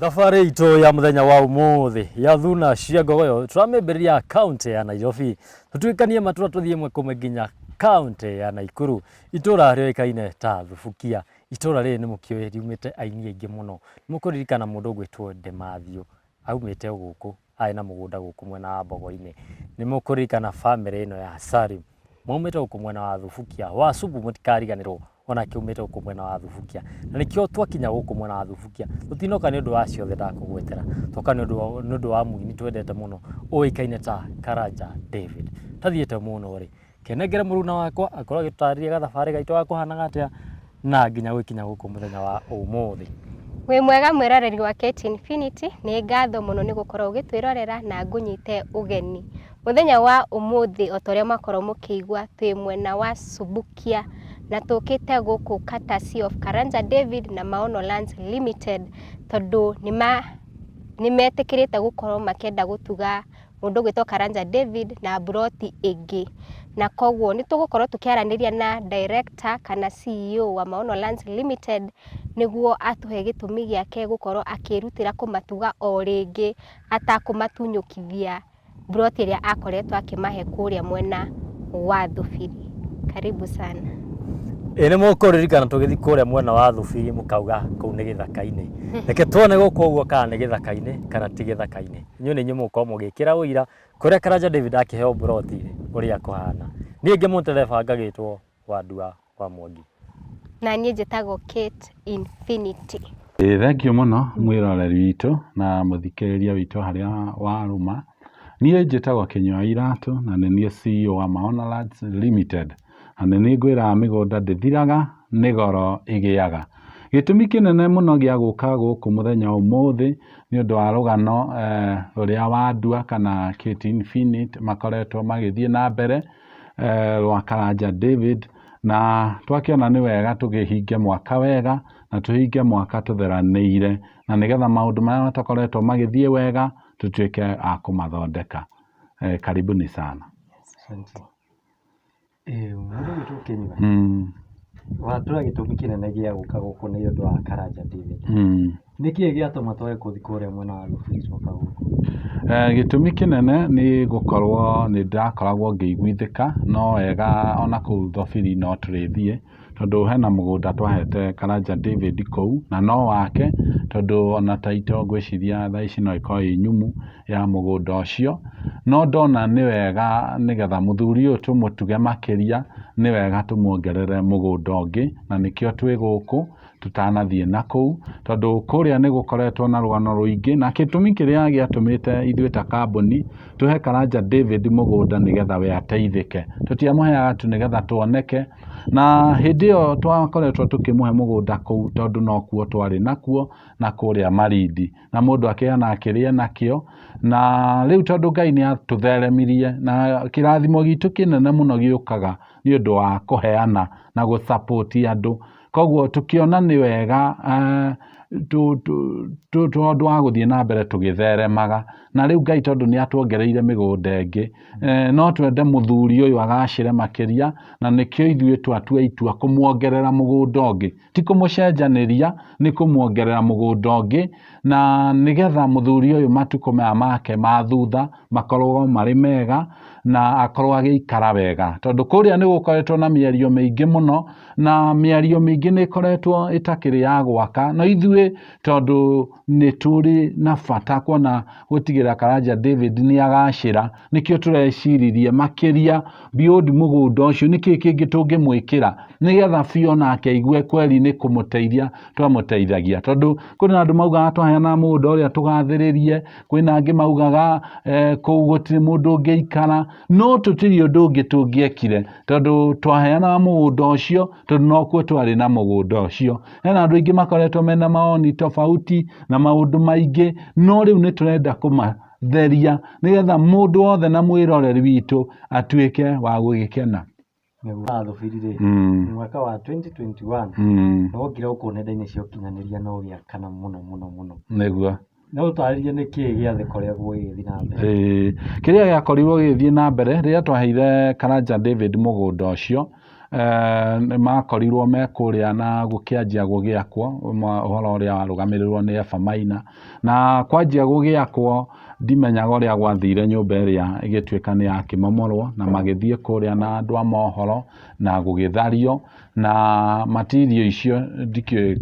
Thabarĩ itũ ya mũthenya wa ũmũthĩ ya thuna cia ngogoyo tũramĩambĩrĩria kaũntĩ ya Nairobi, tũtuĩkanie matũra tũthiĩ ĩmwe kwa ĩmwe nginya kaũntĩ ya Naikuru, itũra rĩoĩkaine ta Thubukia. Itũra rĩrĩ nĩ mũkĩũĩ riumĩte aini aingĩ mũno, nĩ mũkũririkana mũndũ ũgwĩtwo Demathew, aumĩte o gũkũ, arĩ na mũgũnda gũkũ mwena wa Mbogo-inĩ. Nĩ mũkũririkana bamĩrĩ ĩno ya Salim, maumĩte gũkũ mwena wa Thubukia, Wasubu mũtikariganĩrwo onake aumĩte gũkũ mwena wa Thubukia. Na nĩkĩo twakinya gũkũ mwena wa Thubukia, tũtinoka nĩ ũndũ wa ciothe ndakũgwetera, twoka nĩ ũndũ wa mũini twendete mũno ũĩkaine ta Karanja David. Tathiĩte mũno rĩ, Kenengere mũruna wakwa akorwo agĩtũtarĩria gathabarĩ gaitũ gakũhanaga atĩa na nginya gũkinya gũkũ mũthenya wa ũmũthĩ. Wĩ mwega mwĩroreri wa Kate Infinity, nĩ ngatho mũno nĩ gũkorwo ũgĩtwĩrorera na ngũnyite ũgeni. Mũthenya wa ũmũthĩ o ta ũrĩa mwakorwo mũkĩigua twĩ mwena wa Subukia na tũkĩte gũkũ courtesy of Karanja David na Maono Lands Limited tondũ nĩmetĩkĩrĩte gũkorwo makĩenda gũtuga mũndũ ũgwĩtwo Karanja David na mburoti ĩngĩ. Na koguo nĩ tũgũkorwo tũkĩaranĩria na director kana CEO wa Maono Lands Limited nĩguo atũhe gĩtũmi gĩake gũkorwo akĩrutĩra kũmatuga o rĩngĩ atakũmatunyũkithia mburoti ĩrĩa akoretwo akĩmahe kũrĩa mwena wa Thubiri. Karibu sana. Ĩ nĩ mũkũririkana tũgĩthiĩ kũrĩa mwena wa Thubiri mũkauga kũu nĩ gĩthaka-inĩ. Reke tuone gũkũ ũguo kana nĩ gĩthaka-inĩ kana ti gĩthaka-inĩ. Inyuĩ nĩ inyuĩ mũgũkorwo mũgĩkĩra ũira kũrĩa Karanja David akĩheo mburoti ũrĩa kũhana. Niĩ ngĩmũtereba ngagĩtwo Wandua wa Mwangi. Na niĩ njĩtagwo Kate Infinity. Ĩĩ thengiũ mũno mwĩroreri witũ na mũthikĩrĩria witũ harĩa warũma. Niĩ njĩtagwo Kĩnyua Iratũ na nĩ niĩ CEO wa Maona Lands Limited. Na nĩ niĩ ngwĩraga mĩgũnda ndĩthiraga, nĩ goro ĩgĩaga. Gĩtũmi kĩnene mũno gĩa gũka gũkũ mũthenya wa ũmũthĩ nĩ ũndũ wa rũgano rũrĩa Wandua kana Kate Infinite makoretwo magĩthiĩ na mbere rwa Karanja David. Na twakĩona nĩ wega tũkĩhinge mwaka wega na tũhinge mwaka tũtheranĩire na nĩgetha maũndũ marĩa matakoretwo magĩthiĩ wega tũtuĩke a kũmathondeka. Karibuni sana. Asante. Mũndũ ũgwĩtwo Kĩnyua, watwĩra gĩtũmi kĩnene gĩa gũka gũkũ nĩ ũndũ wa Karanja David. Nĩkĩĩ gĩatũma twage gũthiĩ kũrĩa mwena wa Rũbiri twoka gũkũ? Gĩtũmi kĩnene nĩ gũkorwo nĩ ndĩrakoragwo ngĩiguithĩka no wega ona kũu Thobiri no tũrĩthiĩ tondũ hena mũgũnda twahete Karanja David kũu na no wake tondũ ona title ngwĩciria thaa ici no ĩkorwo ĩ nyumu ya mũgũnda ũcio. No ndona nĩ wega nĩgetha mũthuri ũyũ tũmũtuge makĩria nĩ wega tũmuongerere mũgũnda ũngĩ na nĩkĩo twĩ gũkũ tũtanathiĩ na kũu tondũ kũrĩa nĩ gũkoretwo na rũgano rũingĩ na gĩtũmi kĩrĩa gĩatũmĩte ithuĩ ta kambuni tũhe Karanja David mũgũnda nĩgetha we ateithĩke. Tũtiamũheaga tu nĩgetha tuoneke Na hĩndĩ ĩyo twakoretwo tũkĩmũhe mũgũnda kũu tondũ nokuo twarĩ nakuo na kũrĩa Malindi, na mũndũ akĩheana akĩrĩe nakĩo, na rĩu tondũ Ngai nĩ atũtheremirie na kĩrathimo gitũ kĩnene mũno gĩũkaga nĩ ũndũ wa kũheana na gũ support andũ, koguo tũkĩona nĩ wega tondũ wa gũthiĩ na mbere tũgĩtheremaga, na rĩu Ngai tondũ nĩ atuongereire mĩgũnda ĩngĩ, no twende mũthuri ũyũ agacĩre makĩria, na nĩkĩo ithuĩ twatua itua kũmuongerera mũgũnda ũngĩ. Ti kũmũcenjanĩria, nĩ kũmuongerera mũgũnda ũngĩ, na nĩgetha mũthuri ũyũ matukũ maya make ma thutha makorwo marĩ mega, na akorwo agĩikara wega. Tondũ kũrĩa nĩ gũkoretwo na mĩario mĩingĩ mũno, na mĩario mĩingĩ nĩ ĩkoretwo ĩtakĩrĩ ya gwaka, no ithuĩ tondũ nĩ tũrĩ na bata kuona gũtigĩrĩra Karanja David nĩ agacĩra, nĩkĩo tũreciririe makĩria beyond mũgũnda ũcio nĩkĩ kĩngĩ tũngĩmwĩkĩra nĩgetha biũ onake aigue kweri nĩ kũmũteithia twamũteithagia. Tondũ kwĩna andũ maugaga twaheana mũgũnda ũrĩa tũgathĩrĩrie, kwĩna angĩ maugaga kũu gũtirĩ mũndũ ũngĩikara, no tũtirĩ ũndũ ũngĩ tũngĩekire tondũ twaheanaga mũgũnda ũcio tondũ nokuo twarĩ na mũgũnda ũcio. Hena andũ aingĩ makoretwo mena mawoni tofauti na maũndũ maingĩ, no rĩu nĩ tũrenda kũmatheria nĩgetha mũndũ wothe na mwĩroreri witũ atuĩke wa gũgĩkena. Nĩguo Thubiri rĩ, mwaka wa 2021 nĩ wokire gũkũ nenda-inĩ cia ũkinyanĩria na ũgĩakana mũno mũno mũno. Nĩguo. No ũtarĩrie nĩkĩĩ gĩakoretwo gĩgĩthiĩ na mbere? Ĩĩ, kĩrĩa gĩakorirwo gĩgĩthiĩ na mbere rĩrĩa twaheire Karanja David mũgũnda ũcio, Nĩ makorirwo me kũrĩa na gũkĩanjia gũgĩakwo ũhoro ũrĩa warũgamĩrĩrwo nĩ Eva Maina. Na kwanjia gũgĩakwo ndimenyaga ũrĩa gwathire nyũmba ĩrĩa ĩgĩtuĩka nĩ yakĩmomorwo na magĩthiĩ kũrĩa na andũ a mohoro na gũgĩthario na material icio ndikĩũĩ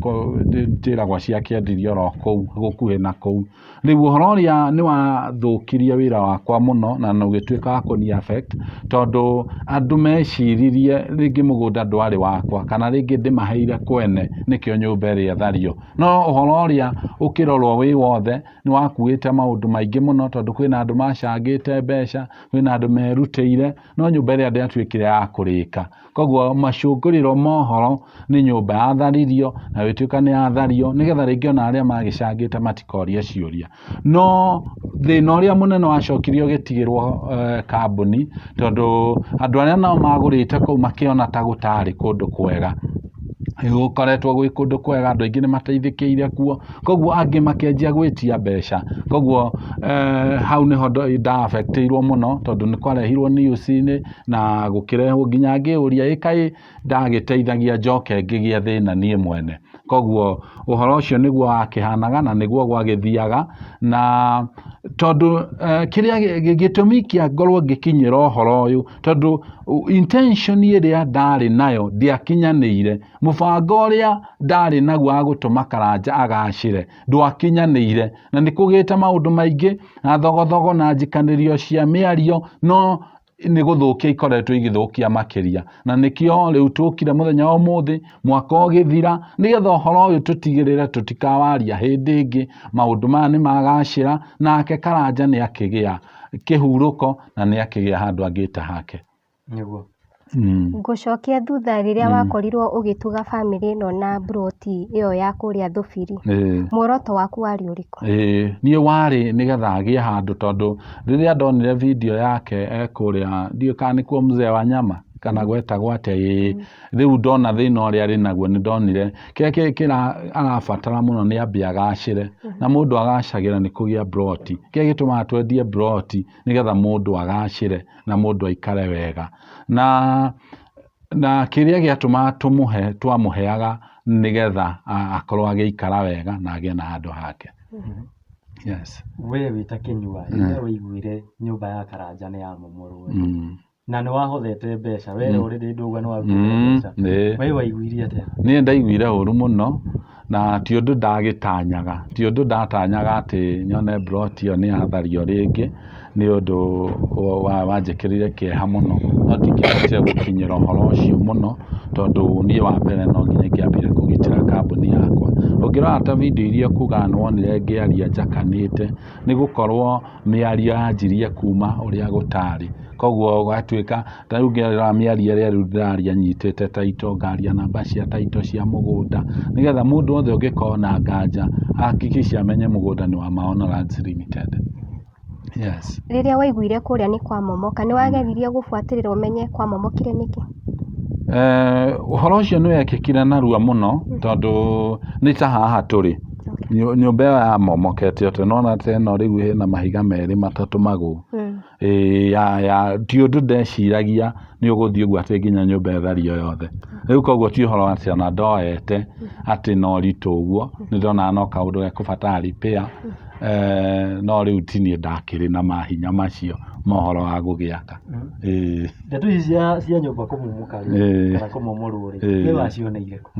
njĩragwo ciakĩendirio oro kũu gũkuhĩ na kũu. Rĩu ũhoro ũrĩa nĩ wathũkirie wĩra wakwa mũno na ũgĩtuĩka wa kũni affect tondũ andũ meciririe rĩngĩ mũgũnda ndwarĩ wakwa kana rĩngĩ ndĩmaheire kwene nĩkĩo nyũmba ĩrĩa ĩthario. No ũhoro ũrĩa ũkĩrorwo wĩ wothe nĩ wakuĩte maũndũ maingĩ mũno tondũ kwĩna andũ macangĩte mbeca, kwĩna andũ merutĩire, no nyũmba ĩrĩa ndĩatuĩkire ya kũrĩka. Koguo macũngĩrĩro ma ũhoro nĩ nyũmba yatharirio na ĩgĩtuĩka nĩ yathario nĩgetha rĩngĩ ona arĩa magĩcangĩte matikorie ciũria. No thĩna ũrĩa mũnene wacokire ũgĩtigĩrwo kambuni tondũ andũ arĩa nao magũrĩte kũu makĩona ta gũtarĩ kũndũ kwega. Gũkoretwo gwĩ kũndũ kwega, andũ aingĩ nĩ mateithĩkĩire kuo, koguo angĩ makĩanjia gwĩtia mbeca. Koguo hau nĩho nda affect ĩirwo mũno tondũ nĩ kwarehirwo news-inĩ na gũkĩrehwo nginya ngĩũria ĩ kaĩ ndagĩteithagia njoke ngĩgĩe thĩna niĩ mwene. Koguo ũhoro ũcio nĩguo wakĩhanaga na nĩguo gwagĩthiaga na tondũ kĩrĩa gĩtũmi kĩa ngorwo ngĩkinyĩra ũhoro ũyũ tondũ intention ĩrĩa ndarĩ nayo ndĩakinyanĩire, mũbango ũrĩa ndarĩ naguo wa gũtũma Karanja agacĩre ndwakinyanĩire, na nĩ kũgĩte maũndũ maingĩ na thogothogo na njikanĩrio cia mĩario no nĩ gũthũkia ikoretwo igĩthũkia makĩria, na nĩkĩo rĩu tũkire mũthenya wa ũmũthĩ mwaka ũgĩthira nĩgetha ũhoro ũyũ tũtigĩrĩre tũtikawaria hĩndĩ ĩngĩ, maũndũ maya nĩ magacĩra nake Karanja nĩ akĩgĩa kĩhurũko na nĩ akĩgĩa handũ angĩta hake. Nĩguo. Ngũcokia thutha rĩrĩa wakorirwo ũgĩtuga bamĩrĩ ĩno na mburoti ĩyo ya kũrĩa Thũbiri, muoroto waku warĩ ũrĩkũ? Niĩ warĩ nĩgetha agĩe handũ tondũ rĩrĩa ndonire video yake e kũrĩa ndiũĩ kana nĩkuo Mzee wa Nyama kana gwetagwo atĩa ĩĩ rĩu ndona thĩna ũrĩa arĩ naguo nĩ ndonire kĩrĩa kĩra arabatara mũno nĩ ambe agacĩre na mũndũ agacagĩra nĩ kũgĩa mburoti. Kĩrĩa gĩtũmaga twendie mburoti nĩgetha mũndũ agacĩre na mũndũ aikare wega. Na kĩrĩa gĩatũmaga tũmũhe twamũheaga nĩgetha akorwo agĩikara wega na agĩe na handũ hake. Yes. We wĩ ta Kĩnyua rĩrĩa waiguire nyũmba ya Karanja nĩ yamomorwo na nĩ wahothete mbeca we already ndauga nĩ warutĩte mbeca we waiguire atĩa? Niĩ ndaiguire ũru mũno na ti ũndũ ndagĩtanyaga, ti ũndũ ndatanyaga atĩ nyone mburoti ĩyo nĩ yathario rĩngĩ, nĩ ũndũ wanjĩkĩrire kĩeha mũno, no ndingĩahotire gũkinyĩra ũhoro ũcio mũno tondũ niĩ wa mbere no nginya ingĩambire kũgitĩra kambuni yakwa. Ũngĩrora ta video iria ũkugaga nĩ wonire ngĩaria njakanĩte, nĩ gũkorwo mĩario yanjirie kuma ũrĩa gũtarĩ. Koguo ũgatuĩka ta rĩu ngĩrora mĩario ĩrĩa rĩu ndĩraria nyitĩte title, ngaria namba cia title cia mũgũnda, nĩgetha mũndũ wothe ũngĩkorwo na nganja ahakikishe amenye mũgũnda nĩ wa Maono Lands Limited. Yes. Rĩrĩa waiguire kũrĩa nĩ kwamomoka, nĩ wageririe gũbuatĩrĩra ũmenye kwamomokire nĩkĩ? Ũhoro ũcio nĩ wekĩkire narua mũno tondũ nĩ ta haha tũrĩ nyũmba ĩyo yamomokete atĩa, nĩwona ta ĩno rĩu ĩna mahiga merĩ matatũ magũu. Ti ũndũ ndeciragia nĩ ũgũthiĩ ũguo atĩ nginya nyũmba ĩthario yothe. Rĩu koguo ti ũhoro atĩ ona ndoete atĩ na ũritũ ũguo, nĩ ndonaga no kaũndũ gekũbatara repair, no rĩu ti niĩ ndakĩrĩ na mahinya macio ma ũhoro wa gũgĩaka. Ndeto ici cia nyũmba kũmomoka rĩ, kana kũmomorwo rĩ, we wacioneire kũ?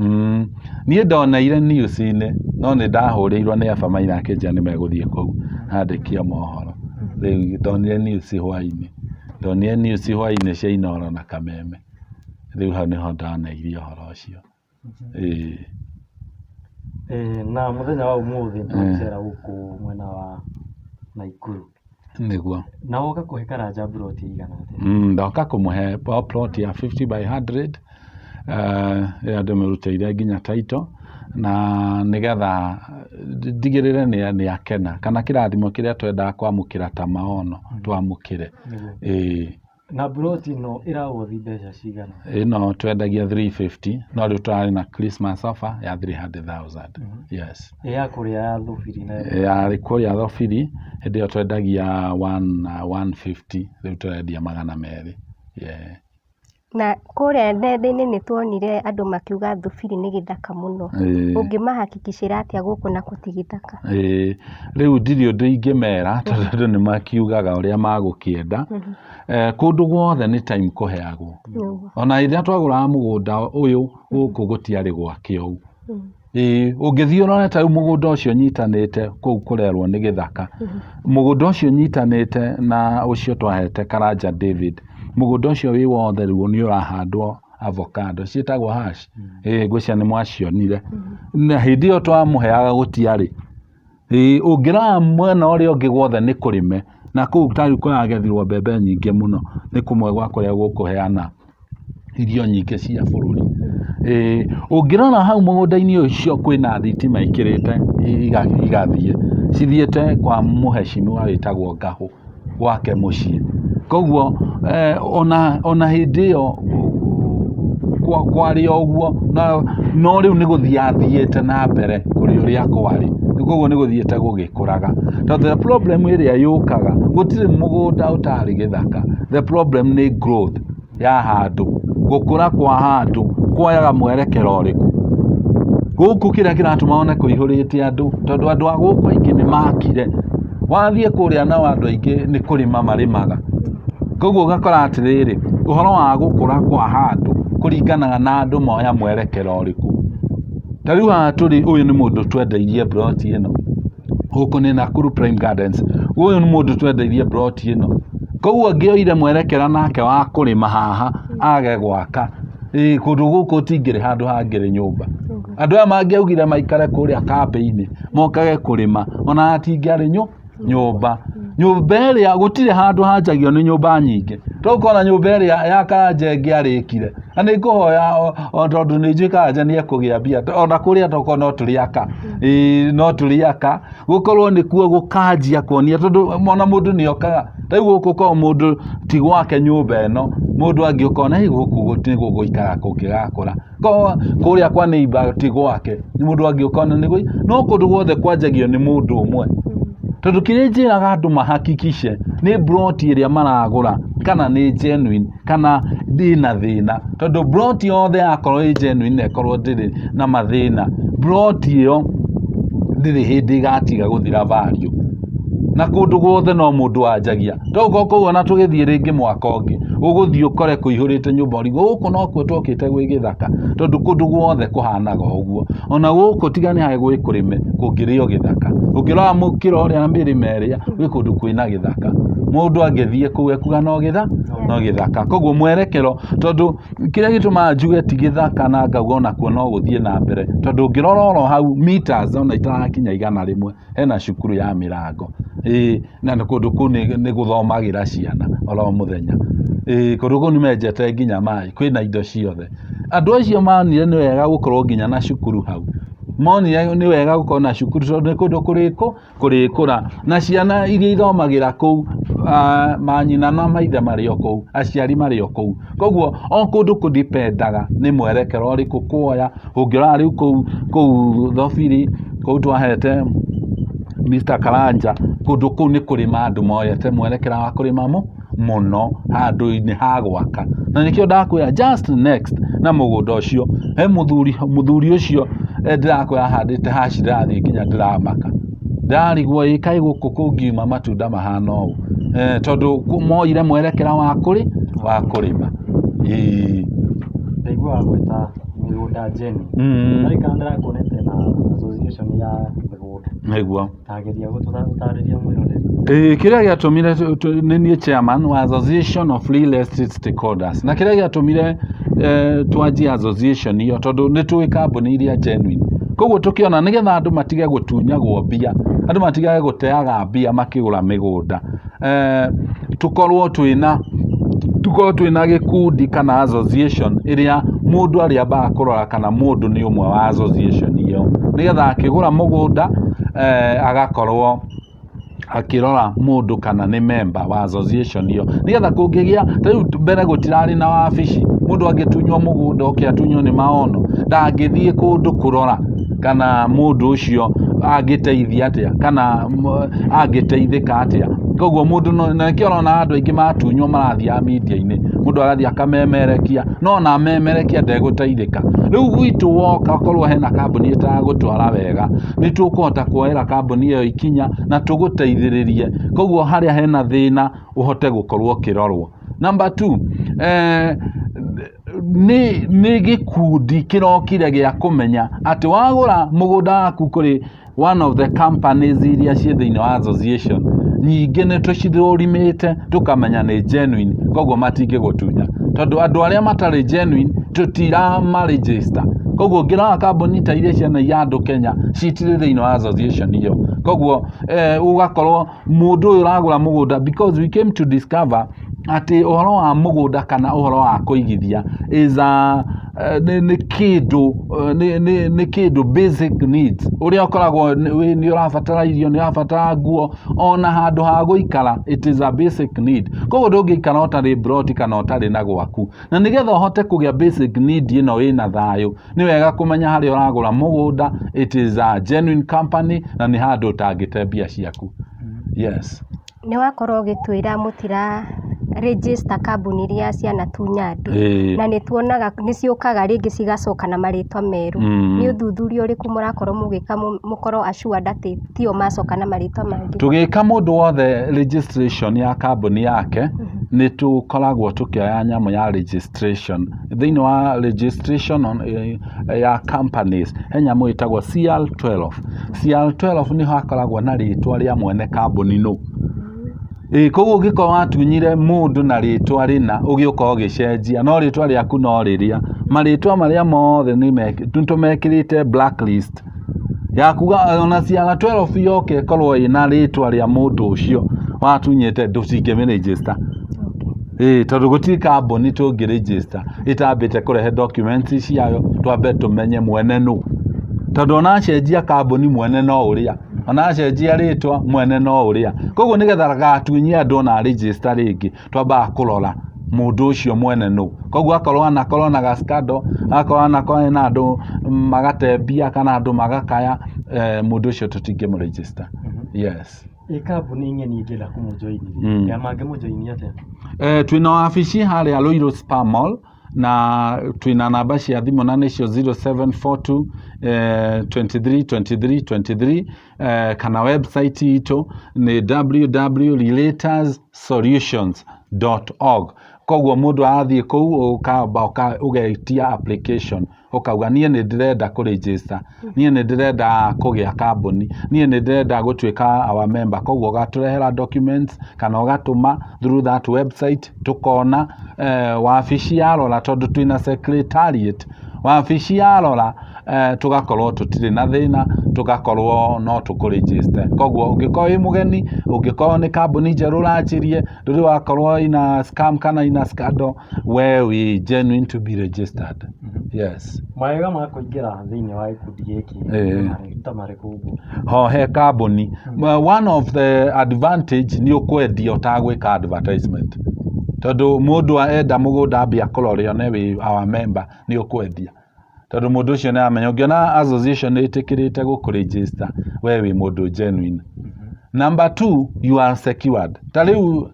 Niĩ ndoneire news-inĩ, no nĩ ndahũrĩirwo nĩ Eva Maina akĩnjĩra nĩ megũthiĩ kũu andĩki a mohoro. Rĩu ndonire news hwainĩ, ndonire news hwainĩ cia Inooro na Kameme. Rĩu hau nĩho ndoneire ũhoro ũcio. Na mũthenya wa ũmũthĩ nĩ twagĩcera gũkũ mwena wa Naikuru. Nĩguo. Na woka kũhe Karanja mburoti ĩigana atĩa? Ndoka kũmũhe plot ya 50 by 100 ĩrĩa ndĩmĩrutĩire nginya title na nĩgetha ndigĩrĩre nĩ akena kana kĩrathimo kĩrĩa twendaga kwamũkĩra ta maono twamũkĩre. Na mburoti ĩno ĩrawothi mbeca cigana? Ĩno twendagia 350 no rĩu tũrarĩ na Christmas offer ya 300,000. Yes. Ĩ ya kũrĩa ya Thũbiri nayo? Ya kũrĩa Thũbiri hĩndĩ ĩyo twendagia 150 rĩu tũrendia 200. Yeah. Na kũrĩa nenda-inĩ nĩ tuonire andũ makiuga Thubiri nĩ gĩthaka mũno. Ũngĩmahakikicĩra atĩa gũkũ nakuo ti gĩthaka? Ĩĩ, rĩu ndirĩ ũndũ ingĩmera tondũ andũ nĩ makiugaga ũrĩa magũkĩenda. Kũndũ guothe nĩ time kũheagwo. Ona rĩrĩa twagũraga mũgũnda ũyũ gũkũ gũtiarĩ gwake ũũ. Ĩĩ, ũngĩthiĩ ũrore ta rĩu mũgũnda ũcio nyitanĩte kũu kũrerwo nĩ gĩthaka. Mũgũnda ũcio nyitanĩte na ũcio twahete Karanja David, mũgũnda ũcio wĩ wothe rĩu nĩ ũrahandwo avocado, ciĩtagwo hash? Ĩĩ ngwĩciria nĩ mwacionire. Na hĩndĩ ĩyo twamũheaga gũtiarĩ. Ĩĩ ũngĩrora mwena ũrĩa ũngĩ guothe nĩ kũrĩme, na kũu ta rĩu kũragethirwo mbembe nyingĩ mũno, nĩ kũmwe gwa kũrĩa gũkũheana irio nyingĩ cia bũrũri. Ĩĩ ũngĩrora hau mũgũnda-inĩ ũcio kwĩna thitima ĩkĩrĩte igathiĩ, cithiĩte kwa mũhecimiwa wĩtagwo Ngahũ. gwake mũciĩ. Koguo ona hĩndĩ ĩyo kwarĩ o ũguo, no rĩu nĩ gũthiĩ athiĩte na mbere kũrĩ ũrĩa kwarĩ. Koguo nĩ gũthiĩte gũgĩkũraga. Tondũ the problem ĩrĩa yũkaga, gũtirĩ mũgũnda ũtarĩ gĩthaka, the problem nĩ growth. Ya handũ, gũkũra kwa handũ kuoyaga mwerekera ũrĩkũ? Gũkũ kĩrĩa kĩratũma wone kũihũrĩte andũ, tondũ andũ a gũkũ aingĩ nĩ makire. Wathiĩ kũrĩa nao andũ aingĩ nĩ kũrĩma marĩmaga. Koguo ũgakora atĩrĩrĩ, ũhoro wa gũkũra kwa handũ kũringanaga na andũ moya mwerekera ũrĩkũ. Ta rĩu haha tũrĩ ũyũ nĩ mũndũ twendeirie mburoti ĩno. Gũkũ nĩ Nakuru Prime Gardens. Ũyũ nĩ mũndũ twendeirie mburoti ĩno. Koguo angĩoire mwerekera nake wa kũrĩma haha age gwaka, kũndũ gũkũ gũtingĩrĩ handũ hangĩrĩ nyũmba. Andũ aya mangĩaugire maikare kũrĩa kambĩ-inĩ mokage kũrĩma ona hatingĩarĩ nyũmba. Nyũmba ĩrĩa gũtirĩ handũ hanjagio nĩ nyũmba nyingĩ. To ũkona nyũmba ĩrĩa ya Karanja ĩngĩarĩkire, na nĩ ngũhoya o tondũ nĩ njũĩ Karanja nĩ ekũgĩa mbia, ona kũrĩa tokorwo no tũrĩaka, ĩĩ no tũrĩaka, gũkorwo nĩkuo gũkanjia kuonia tondũ ona mũndũ nĩ okaga, ta rĩu gũkũ korwo mũndũ ti gwake nyũmba ĩno, mũndũ angĩũka one hĩ gũkũ nĩ gũgũikara kũngĩgakũra. Kũrĩa kwa neighbour ti gwake, mũndũ angĩũka one nĩ no kũndũ guothe kwanjagio nĩ mũndũ ũmwe. Tondũ kĩrĩa njĩraga andũ mahakikice nĩ mburoti ĩrĩa maragũra kana nĩ genuine kana ndĩna thĩna. Tondũ mburoti yothe yakorwo ĩ genuine na ĩkorwo ndĩrĩ na mathĩna, mburoti ĩyo ndĩrĩ hĩndĩ ĩgatiga gũthira value. Na kũndũ guothe no mũndũ wanjagia. Toguo kũu ona tũgĩthiĩ rĩngĩ mwaka ũngĩ, ũgũthiĩ ũkore kũihũrĩte nyũmba ũrigwo gũkũ nokuo twokĩte gwĩ gĩthaka, tondũ kũndũ guothe kũhanaga o ũguo. Ona gũkũ tiga nĩ harĩa gwĩ kũrĩme, kũngĩrĩ o gĩthaka. Ũngĩrora mũkĩra ũrĩa na mĩrĩma ĩrĩa, gwĩ kũndũ kwĩna gĩthaka. Mũndũ angĩthiĩ kũu ekuga no no gĩthaka. Koguo mwerekero, tondũ kĩrĩa gĩtũmaga njuge ti gĩthaka na ngauga onakuo no gũthiĩ na mbere, tondũ ũngĩrora oro hau meters ona itarakinya 100, hena cukuru ya mĩrango. Ĩĩ na nĩ kũndũ kũu nĩ gũthomagĩra ciana oro mũthenya. Ĩĩ kũndũ kũu nĩ menjete nginya maĩ, kwĩna indo ciothe. Andũ acio monire nĩ wega gũkorwo nginya na cukuru hau. Monire nĩ wega gũkorwo na cukuru tondũ nĩ kũndũ kũrĩkũra. Na ciana iria ithomagĩra kũu, manyina na maithe marĩ o kũu, aciari marĩ o kũu. Koguo o kũndũ kũ depend aga nĩ mwerekera ũrĩkũ kuoya. Ũngĩrora rĩu kũu kũu Thobiri, kũu twahete Mr Karanja, kũndũ kũu nĩ kũrĩma andũ moete mwerekera wa kũrĩma mũno handũ-inĩ ha gwaka. Na nĩkĩo ndakwĩra just next na mũgũnda ũcio, he mũthuri mũthuri ũcio ndĩrakwĩra ahandĩte haci ndĩrathiĩ nginya ndĩramaka. Ndĩrarigwo ĩ kaĩ gũkũ kũngiuma matunda mahana ũũ, tondũ moire mwerekera wa wa kũrĩma. Ĩĩ. Ndaigua wagweta mĩgũnda genuine. Ndarĩ kana ndĩrakuonete na association ya mĩgũnda. Nĩguo. Ta geria gũtarĩria mwĩroreri. Ĩĩ kĩrĩa gĩatũmire nĩ niĩ chairman wa Association of Real Estate Stakeholders. Na kĩrĩa gĩatũmire twanjie association ĩyo tondũ nĩ tũĩ kambuni iria genuine. Koguo tũkĩona nĩgetha andũ matige gũtunyagwo mbia, andũ matigage gũteaga mbia makĩgũra mĩgũnda. Tũkorwo twĩna tũkorwo twĩna gĩkundi kana association ĩrĩa mũndũ arĩambaga kũrora kana mũndũ nĩ ũmwe wa association ĩyo, nĩgetha akĩgũra mũgũnda agakorwo akĩrora mũndũ kana nĩ member wa association ĩyo, nĩgetha kũngĩgĩa, ta rĩu mbere gũtirarĩ na wabici, mũndũ angĩtunywo mũgũnda oke atunywo nĩ maono, ndangĩthiĩ kũndũ kũrora kana mũndũ ũcio Angĩteithia atĩa kana angĩteithĩka atĩa? Koguo mũndũ na nĩkĩo ũrona andũ aingĩ matunywo marathiaga media-inĩ, mũndũ agathiĩ akamemerekia, no ona amemerekia ndegũteithĩka. Rĩu gwitũ woka okorwo hena kambuni ĩtaragũtwara wega, nĩ tũkũhota kuoera kambuni ĩyo ikinya na tũgũteithĩrĩrie, koguo harĩa hena thĩna ũhote gũkorwo ũkĩrorwo. Number two, nĩ gĩkundi kĩrokire gĩa kũmenya atĩ wagũra mũgũnda waku kũrĩ one of the companies iria ciĩ thĩinĩ wa association, nyingĩ nĩ tũcithũrimĩte tũkamenya nĩ genuine, koguo matingĩgũtunya, tondũ andũ arĩa matarĩ genuine tũtirama register. Koguo ũngĩrora kambuni ta iria cianaiya andũ Kenya citirĩ thĩinĩ wa association ĩyo. Koguo ũgakorwo mũndũ ũyũ ũragũra mũgũnda, because we came to discover atĩ ũhoro wa mũgũnda kana ũhoro wa kũigithia is a nĩ kĩndũ nĩ kĩndũ basic needs, ũrĩa ũkoragwo nĩ ũrabatara irio, nĩ ũrabatara nguo, ona handũ ha gũikara, it is a basic need. Koguo ndũngĩikara ũtarĩ mburoti kana ũtarĩ na gwaku, na nĩgetha ũhote kũgĩa basic need ĩno wĩna thayũ, nĩ wega kũmenya harĩa ũragũra mũgũnda it is a genuine company na nĩ handũ ũtangĩte mbia ciaku. Yes. Nĩ wakorwo ũgĩtwĩra mũtira register kambuni iria cianatunya andũ, na nĩ tuonaga nĩ ciũkaga rĩngĩ cigacoka na marĩtwa merũ. Nĩ ũthuthuria ũrĩkũ mũrakorwo mũgĩka mũkorwo assured atĩ tio macoka na marĩtwa mangĩ? Tũgĩka mũndũ wothe registration ya kambuni yake, nĩ tũkoragwo tũkĩoya nyamũ ya registration. Thĩinĩ wa registration ya companies he nyamũ ĩtagwo CR12. CR12 nĩho hakoragwo na rĩtwa rĩa mwene kambuni nũ. Ĩĩ, koguo ũngĩkorwo watunyire mũndũ na rĩtwa rĩna, ũgĩũka ũgĩcenjia, no rĩtwa rĩaku no rĩrĩa, marĩtwa marĩa mothe nĩ tũmekĩrĩte blacklist ya kuga ona CR12 yoka ĩkorwo ĩna rĩtwa rĩa mũndũ ũcio watunyĩte, ndũcingĩmĩ register. Ĩĩ, tondũ gũtirĩ kambuni tũngĩ register ĩtambĩte kũrehe documents ciayo, twambe tũmenye mwene nũ, tondũ ona acenjia kambuni mwene no ũrĩa, ona acenjia rĩtwa mwene no ũrĩa. Koguo nĩgetha ndagatunyie andũ ona register rĩngĩ, twambaga kũrora mũndũ ũcio mwene nũ. Koguo akorwo anakorwo na ga scandal, akorwo anakorwo ena andũ magate mbia kana andũ magakaya, mũndũ ũcio tũtingĩmũ register. Yes. Ĩ kambuni ng'eni ĩngĩenda kũmũjoini, ya mangĩmũjoini atĩa? Twĩna wabici harĩa Ruiru Spar Mall, na twĩna namba cia thimũ na nĩcio 0742 23 23 23, kana website itũ nĩ www.relatorsolutions.org. Koguo mũndũ arathiĩ kũu ũkamba ũgetia application, ũkauga niĩ nĩ ndĩrenda kũ register, niĩ nĩ ndĩrenda kũgĩa kambuni, niĩ nĩ ndĩrenda gũtuĩka our member. Koguo ũgatũrehera documents kana ũgatũma through that website, tũkona wabici yarora, tondũ twĩna secretariat, wabici yarora, tũgakorwo tũtirĩ na thĩna, tũgakorwo no tũkũ register. Koguo ũngĩkorwo wĩ mũgeni, ũngĩkorwo nĩ kambuni njerũ ũranjirie, ndũrĩ wakorwo ina scam kana ina scandal, we wĩ genuine to be registered. Yes. Mawega ma kũingĩra thĩinĩ wa gĩkundi gĩkĩ ta marĩkũ ũguo? Ho he kambuni. Well, one of the advantage nĩ ũkwendia ũtagwĩka advertisement, tondũ mũndũ enda mũgũnda ambia kũrore one wĩ our member, nĩ ũkwendia, tondũ mũndũ ũcio nĩ aramenya ũngĩona association nĩ ĩtĩkĩrĩte gũkũ register, we wĩ mũndũ genuine. Number two, you are secured. Ta rĩu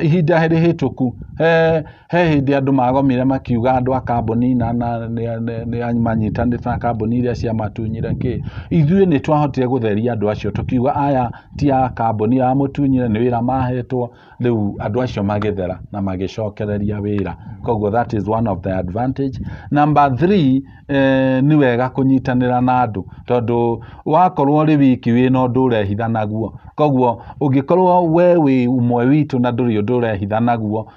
ihinda rĩhĩtũku he hĩndĩ andũ magomire makiuga andũ a kambuni na nĩ manyitanĩte na kambuni iria ciamatunyire kĩ. Ithuĩ nĩ twahotire gũtheria andũ acio, tũkiuga aya ti a kambuni ya mũtunyire, nĩ wĩra mahetwo. Rĩu andũ acio magĩthera na magĩcokereria wĩra. Koguo that is one of the advantage. Number three, nĩ wega kũnyitanĩra na andũ, tondũ wakorwo ũrĩ wiki wĩna ũndũ ũrehitha naguo. Koguo ũngĩkorwo we wĩ ũmwe witũ na ndũrĩ ũndũ ũrehitha naguo,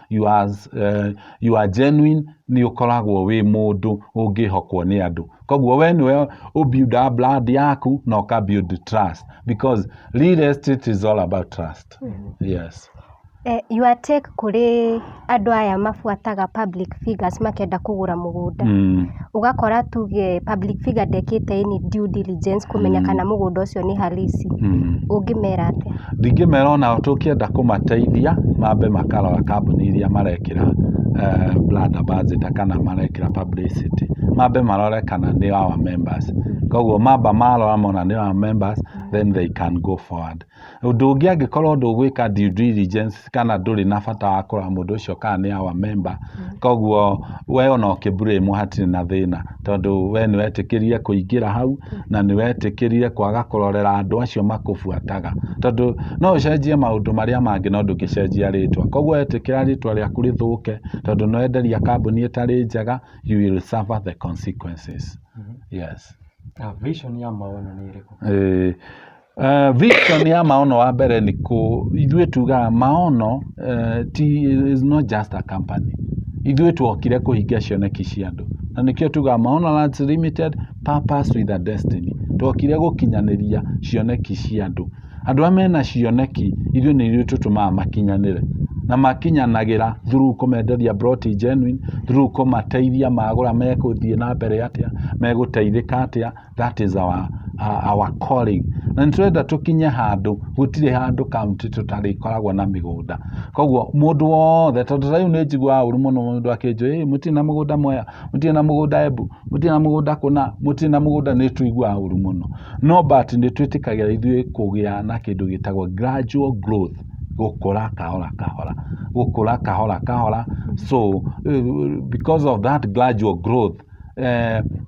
you are genuine, nĩ ũkoragwo wĩ mũndũ ũngĩhokwo nĩ andũ. Koguo we nĩwe ũbuildaga brand yaku na ũka build trust, because real estate is all about trust. Yes. Your take kũrĩ andũ aya mabuataga public figures makĩenda kũgũra mũgũnda, ũgakora tuge public figure ndekĩte any due diligence kũmenya kana mũgũnda ũcio nĩ halisi, ũngĩmera atĩa? Ndingĩmera onao tũkĩenda kũmateithia mambe makarora kambuni iria marekĩra brand ambassador kana marekĩra publicity, mambe marore kana nĩ our members. Koguo mamba marora mona nĩ our members, then they can go forward. Ũndũ ũngĩ, angĩkorwo ndũgwĩka due diligence kana ndũrĩ na bata wa kũrora mũndũ ũcio kana nĩ our member, koguo we ona ũkĩblame hatirĩ na thĩna, tondũ we nĩ wetĩkĩrire kũingĩra hau na nĩ wetĩkĩrire kwaga kũrorera andũ acio makũbuataga, tondũ no ũcenjie maũndũ marĩa mangĩ no ndũngĩcenjia rĩtwa. Koguo wetĩkĩra rĩtwa rĩaku rĩthũke tondũ nĩ wenderia kambuni ĩtarĩ njega, you will suffer the consequences. Yes. Na vision ya Maono nĩ ĩrĩkũ? Vision ya Maono wa mbere nĩ kũ ithuĩ tugaga Maono ti is not just a company. Ithuĩ tuokire kũhingia cioneki cia andũ, na nĩkĩo tugaga Maono Lands Limited, purpose with a destiny. Twokire gũkinyanĩria cioneki cia andũ. Andũ arĩa mena cioneki, ithuĩ nĩ ithuĩ tũtũmaga makinyanĩre, na makinyanagĩra through kũmenderia plot genuine, through kũmateithia magũra megũthiĩ na mbere atĩa, megũteithĩka atĩa. That is our calling, na nĩ tũrenda tũkinye handũ gũtirĩ handũ kaunti tũtarĩkoragwo na mĩgũnda. Koguo mũndũ wothe, tondũ ta rĩu nĩ njiguaga ũru mũno mũndũ akĩnjũria, "Ĩ, mũtirĩ na mũgũnda Mwea, mũtirĩ na mũgũnda Embu, mũtirĩ na mũgũnda kũna, mũtirĩ na mũgũnda?" Nĩ tũiguaga ũru mũno, no but nĩ twĩtĩkagĩra ithuĩ kũgĩa na kĩndũ gĩtagwo gradual growth, gũkũra kahora kahora, gũkũra kahora kahora. So because of that gradual growth,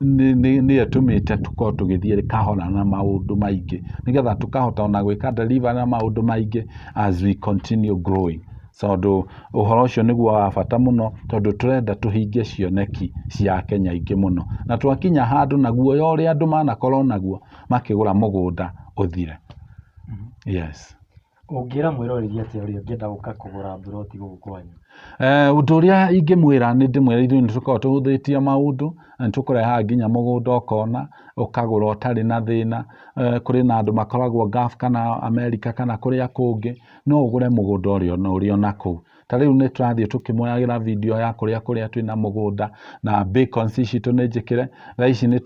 nĩ ĩtũmĩte tũkorwo tũgĩthiĩ kahora na maũndũ maingĩ, nĩgetha tũkahota ona gwĩka deliver na maũndũ maingĩ as we continue growing, tondũ ũhoro ũcio nĩguo wa bata mũno, tondũ tũrenda tũhingie cioneki cia Kenya aingĩ mũno, na twakinya handũ na guoya ũrĩa andũ manakorwo naguo makĩgũra mũgũnda ũthire. Yes. Ũngĩra mwĩroreri atĩa ũrĩa ũngĩenda gũka kũgũra mburoti gũkũ kwanyu? Ũndũ ũrĩa ingĩmwĩra, nĩ ndĩmwĩra ithuĩ nĩ tũkoragwo tũhũthĩtie maũndũ, na nĩ tũkũrehaga nginya mũgũnda ũkona ũkagũra ũtarĩ na thĩna. Kũrĩ na andũ makoragwo Gulf kana America kana kũrĩa kũngĩ, no ũgũre mũgũnda ũrĩa ũrĩ ona kũu. Ta rĩu nĩ tũrathiĩ tũkĩmoyagĩra video ya kũrĩa twĩna mũgũnda na beacons citũ nĩ njĩkĩre. Thaa ici nĩ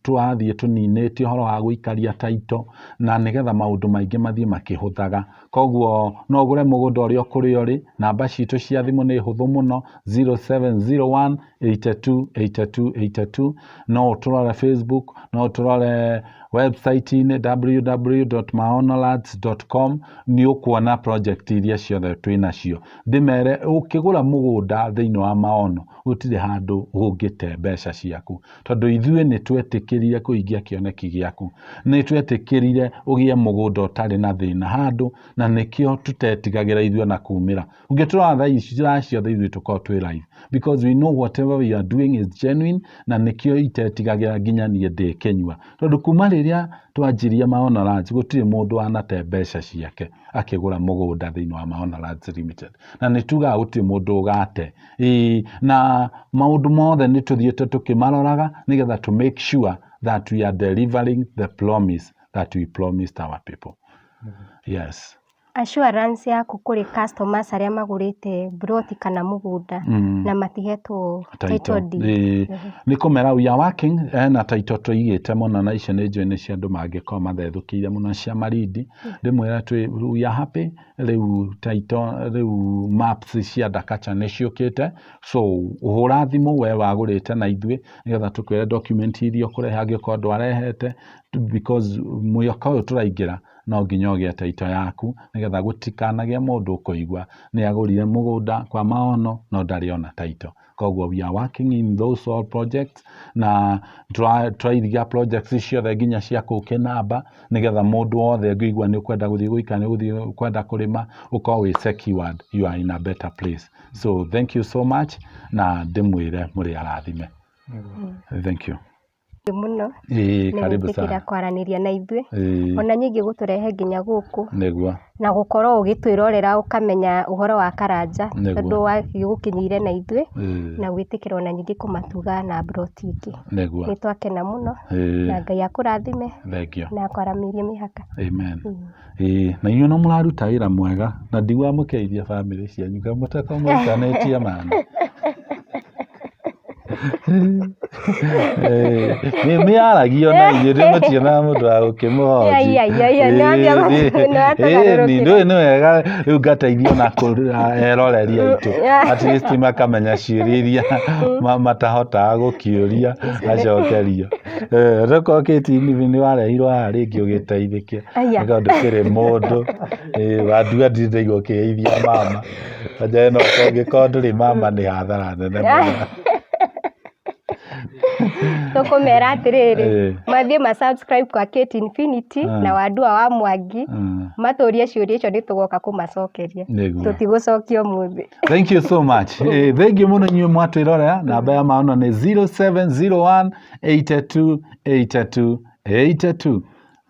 tũrathiĩ tũninĩte ũhoro wa gũikaria title, na nĩgetha maũndũ maingĩ mathiĩ makĩhũthaga. Koguo no ũgũre mũgũnda ũrĩa kũrĩa ũrĩ. Namba citũ cia thimũ nĩ hũthũ mũno, 0701 82 82 82. No ũtũrore Facebook, no ũtũrore website-inĩ www.maonolands.com, nĩ ũkuona project iria ciothe twĩ nacio. Ndĩmere ũkĩgũra mũgũnda thĩinĩ wa Maono gũtirĩ handũ ũngĩte mbeca ciaku, tondũ ithuĩ nĩ twetĩkĩrire kũhingia kĩoneki gĩaku, nĩ twetĩkĩrire ũgĩe mũgũnda ũtarĩ na thĩna handũ, na nĩkĩo tũtetigagĩra ithuĩ ona kumĩra. Ũngĩtũrora thaa ici thaa ciothe ithuĩ tũkoragwo twĩ live, because we know whatever we are doing is genuine, na nĩkĩo itetigagĩra nginya niĩ ndĩ Kĩnyua, tondũ kuma rĩrĩa twanjirie Maono Lands gũtirĩ mũndũ wanate mbeca ciake akĩgũra mũgũnda thĩinĩ wa Maono Lands Limited, na nĩ tugaga gũtirĩ mũndũ ũgate. Ĩĩ, na maũndũ mothe nĩ tũthiĩte tũkĩmaroraga nĩgetha to make sure that we are delivering the promise that we promised our people. Yes. Assurance yaku kũrĩ customers arĩa magũrĩte mburoti kana mũgũnda na matihetwo title deed? Ĩĩ, nĩ kũmera we are working na title tũigĩte mũno, na icio nĩ njũĩ nĩ cia andũ mangĩkorwo mathethũkĩire mũno cia Malindi. Ndĩmwĩre twĩ we are happy, rĩu title, rĩu maps cia Ndakacha nĩ ciũkĩte. So ũhũra thimũ we wagũrĩte na ithuĩ, nĩgetha tũkwĩre document iria ũkũrehe angĩkorwo ndwarehete, because mwaka ũyũ tũraingĩra no nginya ũgĩe title yaku, nĩgetha gũtikanagĩe mũndũ ũkũigua nĩ agũrire mũgũnda kwa Maono no ndarĩ ona title. Koguo we are working in those all projects, na tũrairiga projects ciothe nginya cia kũu Kĩnamba, nĩgetha mũndũ wothe ũngĩigua nĩ ũkwenda gũthiĩ gũikara, nĩ ũgũthiĩ kwenda kũrĩma, ũkorwo wĩ secured, you are in a better place. So thank you so much, na ndĩmwĩre mũrĩ arathime. Thank you. Mũno Ĩĩ, nĩ karibu gwĩtĩkĩra sana. kwaranĩria na ithuĩ, Ĩĩ, ona ningĩ gũtũrehe nginya gũkũ nĩguo. Na gũkorwo ũgĩtwĩrorera ũkamenya ũhoro wa Karanja. Nĩguo. Tondũ wagĩgũkinyĩire na ithuĩ na gwĩtĩkĩra ona ningĩ kũmatuga na mburoti ĩngĩ. Nĩguo. Nĩ twakena mũno na Ngai akũrathime Thank you. Na akwaramĩrie mĩhaka. Amen. Ĩĩ, na inyuĩ no mũraruta wĩra mwega na ndiguaga mũkĩgeithia bamĩrĩ cianyu kaĩ mũtakoragwo mũikanĩtie mana. Nĩ mĩaragio na inyuĩ rĩu mũtionaga mũndũ wa gũkĩmũhonji. Ai, ai, ai, ai, nĩwambia nĩwatũgarũrũkĩra. Ndũĩ nĩ wega rĩu ngateithio na eroreri aitũ, at least makamenya ciũria iria matahotaga gũkĩũria acokerio. Tokorwo KTN nĩ warehirwo haha rĩngĩ ũgĩteithĩke Aya. nĩ tondũ ndũkĩrĩ mũndũ. Wandua ndirĩ ndaigua ũkĩgeithia mama. Anja ĩno ũngĩkorwo ndũrĩ mama nĩ hathara nene mũno. Tũkũmera atĩrĩrĩ, mathiĩ ma subscribe kwa Kate Infinity na Wandua wa Mwangi, matũrie ciũria icio nĩ tũgoka kũmacokeria. Nĩguo. Tũtigũcokia ũmũthĩ. Thank you so much. Thank you mũno inyuĩ mwatwĩrorera. Namba ya maono nĩ 0701 82 82 82,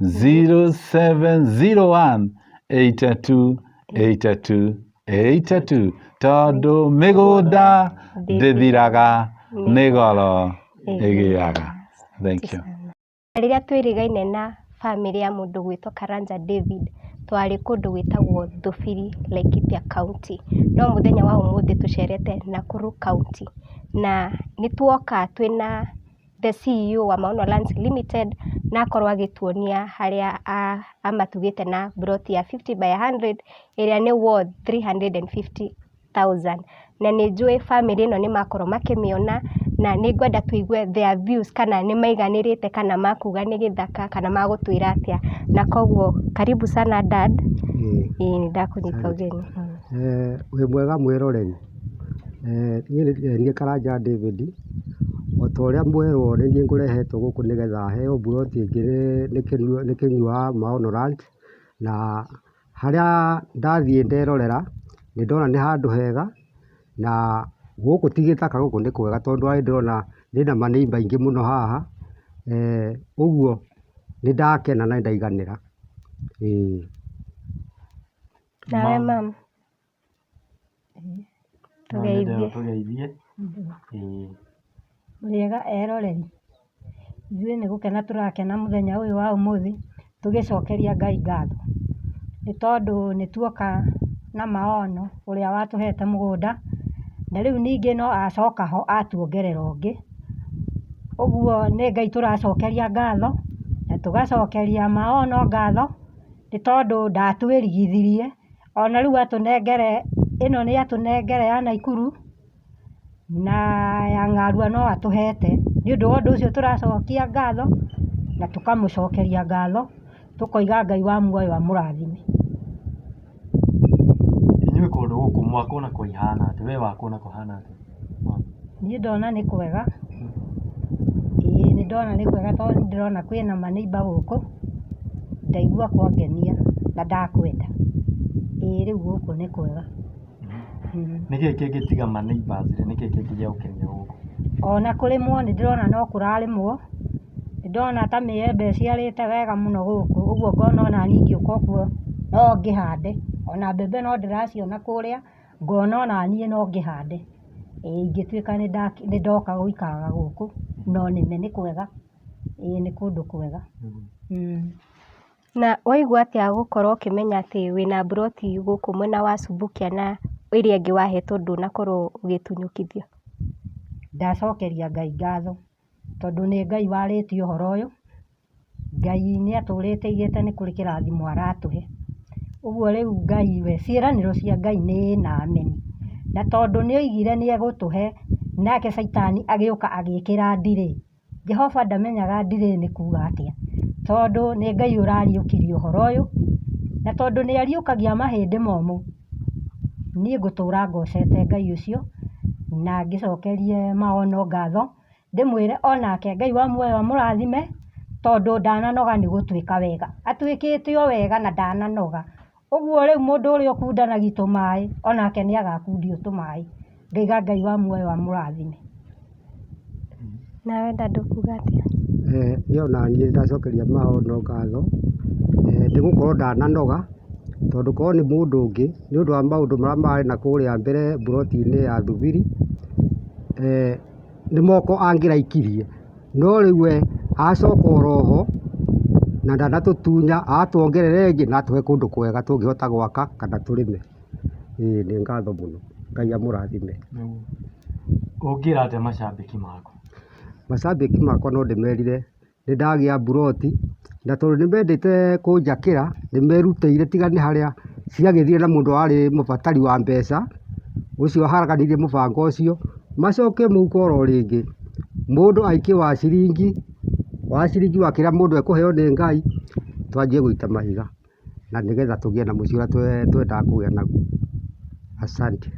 0701 82 82 82, tondũ mĩgũnda ndĩthiraga, nĩ goro ĩgĩaga. Thank you. Rĩrĩa twĩrĩgaine na bamĩrĩ ya mũndũ gwĩtwo Karanja David, twarĩ kũndũ gwĩtagwo Thubiri, Laikipia County. No mũthenya wa ũmũthĩ tũcerete Nakuru County. Na nĩ tuoka twĩna the CEO wa Maono Lands Limited, na akorwo agĩtuonia harĩa amatugĩte na mburoti ya 50 by 100 ĩrĩa nĩ worth 350,000. Na nĩ njũĩ bamĩrĩ ĩno nĩ makorwo makĩmĩona na nĩ ngwenda tũigue their views, kana nĩ maiganĩrĩte, kana makuga nĩ gĩthaka, kana magũtwĩra atĩa. Na koguo karibu sana, dad. Ĩĩ, nĩ ndakũnyita ũgeni. Wĩ mwega mwĩroreri. Niĩ nĩ niĩ Karanja David, o ta ũrĩa mwerwo nĩ niĩ ngũrehetwo gũkũ nĩgetha heo mburoti ĩngĩ nĩ Kĩnyua wa Maono Land, na harĩa ndathiĩ nderorera nĩ ndona nĩ handũ hega, na gũkũ ti gĩthaka, gũkũ nĩ kwega tondũ nĩ ndĩrona ndĩna maneighbour aingĩ mũno haha, ũguo nĩ ndakena na nĩ ndaiganĩra, ĩĩ. Nawe mam? Tũgeithie. Tũgeithie. Ĩĩ. Mũrĩega eroreri? Ithuĩ nĩ gũkena tũrakena mũthenya ũyũ wa ũmũthĩ, tũgĩcokeria Ngai ngatho, nĩ tondũ nĩ tuoka na maono ũrĩa watũhete mũgũnda, na rĩu ningĩ no acoka ho atuongerera ũngĩ. Ũguo nĩ Ngai tũracokeria ngatho, na tũgacokeria maono ngatho, nĩ tondũ ndatwĩrigithirie, ona rĩu atũnengere ĩno, nĩ atũnengere ya Naikuru, na ya Ng'arua no atũhete. Nĩ ũndũ wa ũndũ ũcio tũracokia ngatho, na tũkamũcokeria ngatho, tũkoiga Ngai wa muoyo amũrathime. Inyuĩ kũndũ gũkũ mwakuona kũihana atĩa? We wakuona kũhana atĩa? Niĩ ndona nĩ kwega, ĩĩ nĩ ndona nĩ kwega tondũ nĩ ndĩrona kwĩna maneighbour gũkũ, ndaigua kwangenia na ndakwenda. Ĩĩ rĩu gũkũ nĩ kwega. Nĩkĩĩ kĩngĩ tiga maneighbours rĩ, nĩkĩĩ kĩngĩ gĩa gũkenia gũkũ? Ona kũrĩmwo nĩ ndĩrona no kũrarĩmwo, nĩ ndona ta mĩembe ĩciarĩte wega mũno gũkũ, ũguo ngona ona niĩ ingĩũka ũguo no ngĩhande, ona mbembe no ndĩraciona kũrĩa, ngona ona niĩ no ngĩhande. Ĩĩ ingĩtuĩka nĩ ndoka gũikaraga gũkũ, no nĩme nĩ kwega, ĩĩ nĩ kũndũ kwega. Na waigua atĩa gũkorwo ũkĩmenya atĩ wĩna mburoti gũkũ mwena wa Subukia na ĩrĩa ĩngĩ wahetwo ndũnakorwo ũgĩtunyũkithio? Ndacokeria Ngai ngatho, tondũ nĩ Ngai warĩtie ũhoro ũyũ, Ngai nĩ atũrĩte aigĩte nĩ kũrĩ kĩrathimo aratũhe. Ũguo rĩu Ngai we, ciĩranĩro cia Ngai nĩ ĩĩ na ameni. Na tondũ nĩ oigire nĩ egũtũhe, nake caitani agĩũka agĩkĩra ndirĩ. Jehova ndamenyaga ndirĩ nĩ kuga atĩa, tondũ nĩ Ngai ũrariũkirie ũhoro ũyũ, na tondũ nĩ ariũkagia mahĩndĩ momũ, niĩ ngũtũra ngocete Ngai ũcio, na ngĩcokerie maono ngatho, ndĩmwĩre onake Ngai wa muoyo amũrathime, tondũ ndananoga nĩ gũtwĩka wega. Atwĩkĩte o wega na ndananoga. Ũguo rĩu mũndũ ũrĩa ũkundanagia tũmaĩ, onake nĩ agakundio tũmaĩ. Ngaiga Ngai wa muoyo amũrathime. Nawe dad ũkuga atĩa? Niĩ ona niĩ nĩndacokeria Maono ngatho, nĩ gũkorwo ndananoga, tondũ korwo nĩ mũndũ ũngĩ, nĩ ũndũ wa maũndũ marĩa mararĩ na kũrĩa mbere mburoti-inĩ ya Thubiri, nĩ moko angĩraikirie, no rĩu we acoka oroho, na ndanatũtunya, atuongerera ĩngĩ na atũhe kũndũ kwega tũngĩhota gwaka kana tũrĩme. Ĩĩ nĩ ngatho mũno, Ngai amũrathime. Ũngĩra atĩa macambĩki maku? Macambĩki makwa no ndĩmerire nĩ ndagĩa mburoti, na tondũ nĩ mendete kũnjakĩra, nĩ merutĩire tiga nĩ harĩa ciagĩthire na mũndũ warĩ mũbatari wa mbeca, ũcio waharaganirie mũbango ũcio, macoke mũhuko oro rĩngĩ, mũndũ aikie wa ciringi, wa ciringi wa kĩrĩa mũndũ ekũheo nĩ Ngai, twanjie gũita mahiga. Na nĩgetha tũgĩe na mũciĩ ũrĩa twendaga kũgĩa naguo. Asante.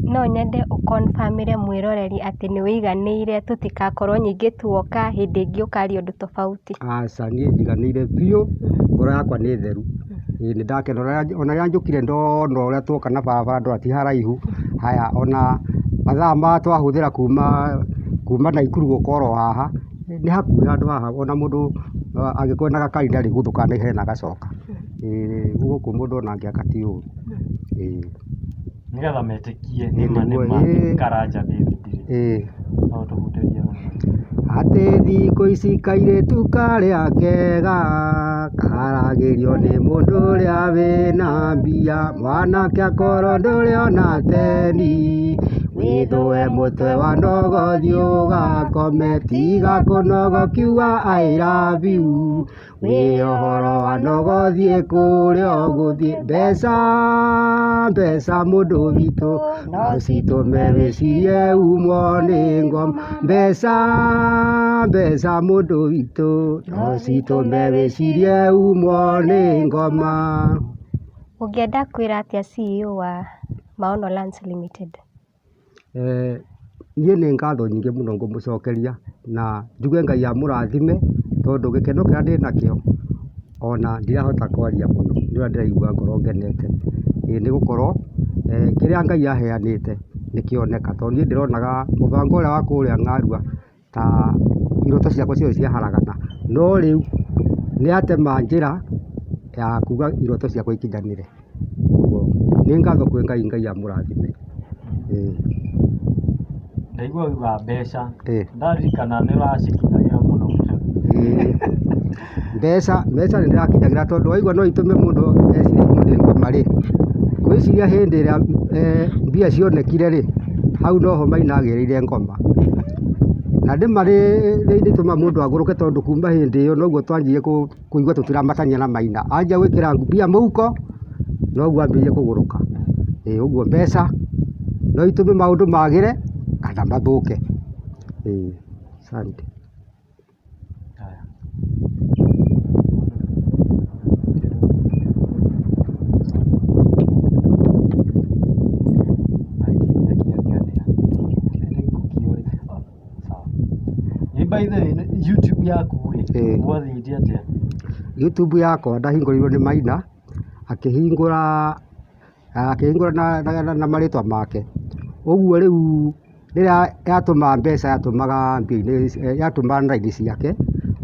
No nyende ũ confirm ĩre mwĩroreri atĩ nĩ wĩiganĩire tũtikakorwo ningĩ tuoka hĩndĩ ĩngĩ ũkaria ũndũ tofauti. Aca niĩ njiganĩire biũ, ngoro yakwa nĩ theru. Ĩĩ nĩ ndakena ona rĩrĩa njũkire ndona ũrĩa tuoka na barabara ndona ti haraihu, haya ona mathaa ma twahũthĩra kuma Naikuru gũka oro haha, nĩ hakuhĩ handũ haha ona mũndũ angĩkorwo ena gakari nĩ arĩguthũkaga na ihenya na agacoka. Ĩĩ gũkũ mũndũ ona angĩaka ti ũru. Ĩĩ. Nĩgetha metĩkie nĩma nĩma Karanja David rĩ, no ũtũhutĩrie rũmwe. Atĩ thikũ ici kairĩtu karĩa kega karagĩrio nĩ mũndũ ũrĩa wĩna mbia, mwanake akorwo ndũrĩ ona teni, wĩthũe mũtwe wa ndogo thiĩ ũgakome, tiga kũnoga ũkiuga I love you. Wĩ ũhoro wa ndogo thiĩ kũrĩa ũgũthiĩ, mbeca mbeca mũndũ witũ no citũme wĩcirie umwo nĩ ngoma, mbeca mbeca mũndũ witũ no citũme wĩcirie umwo nĩ ngoma. Ũngĩenda kwĩra atĩa CEO wa Maono Lands Limited? Niĩ nĩ ngatho nyingĩ mũno ngũmũcokeria na njuge Ngai amũrathime tondũ gĩkeno kĩrĩa ndĩnakĩo ona ndirahota kwaria mũno nĩ ũrĩa ndĩraigua ngoro ngenete. Ĩĩ nĩ gũkorwo kĩrĩa Ngai aheanĩte nĩkĩoneka tondũ niĩ ndĩronaga mũbango ũrĩa wa kũrĩa Ng'arua ta iroto ciakwa ciothe ciaharagana, no rĩu nĩ atema njĩra ya kuga iroto ciakwa ikinyanĩre. Ũguo nĩ ngatho kwĩ Ngai, Ngai amũrathime. Ĩĩ. Ndaigua uga mbeca, ndaririkana nĩ ũracikinyagĩra mũno. Ĩĩ. Mbeca, mbeca nĩ ndĩrakinyagĩra tondũ waigua no itũme mũndũ ecirie umwo nĩ ngoma rĩ, ngwĩciria hĩndĩ ĩrĩa mbia cionekire rĩ, hau noho Maina agĩrĩire ngoma. Na nĩma nĩ itũmaga mũndũ agũrũke tondũ kuma hĩndĩ ĩyo noguo twanjirie kũigua tũtiramatania na Maina. Anjia gwĩkĩra mbia mũhuko, noguo ambĩrĩirie kũgũrũka. Ĩĩ ũguo mbeca no itũme maũndũ magĩre kana mathũke. Ĩĩ, asante. By the way, YouTube yaku rĩ, gwathiĩte atĩa? YouTube yakwa ndahingũrĩirwo nĩ Maina, akĩhingũra akĩhingũra na marĩtwa make. Ũguo rĩu rĩrĩa yatũma mbeca yatũmaga mbia-inĩ, yatũmaga na raini ciake,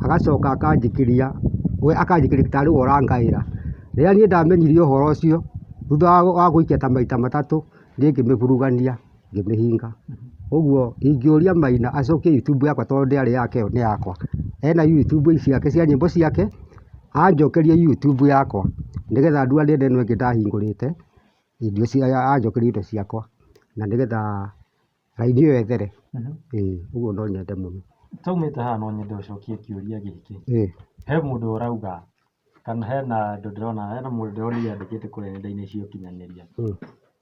agacoka akanjikĩria, we akanjikĩria tarĩ we ũrangaĩra. Rĩrĩa niĩ ndamenyire ũhoro ũcio, thutha wa gũikia ta maita matatũ, niĩ ngĩmĩburugania, ngĩmĩhinga. Ũguo ingĩũria Maina acokie YouTube yakwa tondũ ndĩarĩ yake ĩyo nĩ yakwa. Ena YouTube ciake cia nyĩmbo ciake, anjokerie YouTube yakwa, nĩgetha nduanie na ĩno ĩngĩ ndahingũrĩte, anjokerie indo ciakwa, na nĩgetha raini ĩyo ĩthere. Ĩĩ, ũguo no nyende mũno. Taumĩte haha no nyende ũcokie kĩũria gĩkĩ. He mũndũ ũrauga kana hena andũ ndĩrona, hena mũndũ ndĩronire andĩkĩte kũrĩa nenda-inĩ cia ũkinyanĩria,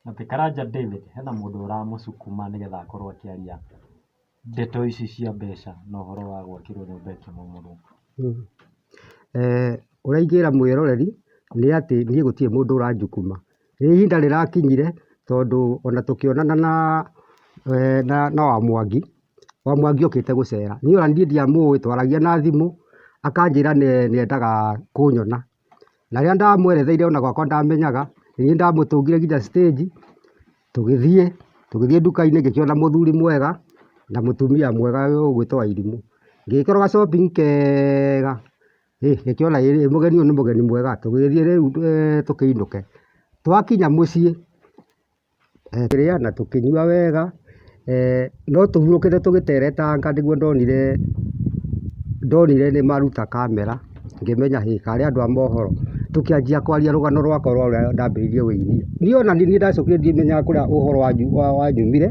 atĩ Karanja David hena mũndũ ũramũcukuma nĩgetha akorwo akĩaria ndeto ici cia mbeca na ũhoro wa gwakĩrwo nyũmba ĩkĩmomorwo. Ũrĩa ingĩra mwĩroreri nĩ atĩ niĩ gũtirĩ mũndũ ũranjukuma. Nĩ ihinda rĩrakinyire tondũ ona tũkĩonana na Wamwangi, Wamwangi okĩte gũcera. Niĩ ona niĩ ndiamũĩ twaragia na thimũ, akanjĩra nĩ endaga kũnyona. Na rĩrĩa ndamweretheire ona gwakwa ndamenyaga, nĩ niĩ ndamũtũngire nginya stage, tũgĩthiĩ, tũgĩthiĩ nduka-inĩ ngĩkĩona mũthuri mwega na mũtumia mwega ũgwĩtwo Wairimũ. Ngĩkĩrwo ga shopping kega, ngĩkĩona mũgeni ũyũ nĩ mũgeni mwega, tũgĩgĩthiĩ rĩu tũkĩinũke. Twakinya mũciĩ, tũkĩrĩa na tũkĩnyua wega, no tũhurũkĩte tũgĩteretanga nĩguo ndonire ndonire nĩ maruta kamera, ngĩmenya hĩ karĩ andũ a mohoro. Tũkĩanjia kwaria rũgano rwakwa rwa ũrĩa ndambĩrĩirie ũini. Niĩ ona nĩ niĩ ndacokire ndimenyaga kũrĩa ũhoro wanyumire,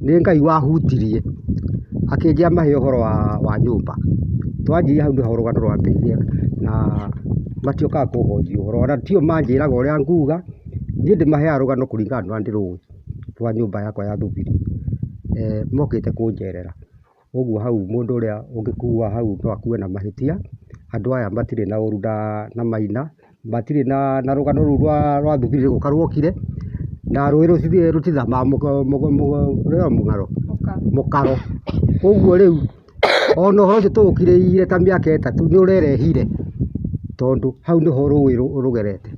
nĩ Ngai wahutirie, akĩnjĩra mahe ũhoro wa nyũmba. Twanjirie hau nĩho rũgano rwambĩrĩirie na matiokaga kũhonjia ũhoro, ona tio manjĩraga ũrĩa nguga, niĩ ndĩmaheaga rũgano kũringana na ũrĩa ndĩrũĩ rwa nyũmba yakwa ya Thubiri. Mokĩte kũnjerera. Ũguo hau mũndũ ũrĩa ũngĩkua hau no akue na mahĩtia, andũ aya matirĩ na ũru na Maina, matirĩ na rũgano rũu rwa Thubiri gũka rwokire, na rũĩ rũtithamaga mũng'aro, mũkaro. Ũguo rĩu ona ũhoro ũcio tũũkirĩire ta mĩaka 3 nĩ ũrerehire, tondũ hau nĩho rũĩ rũgerete.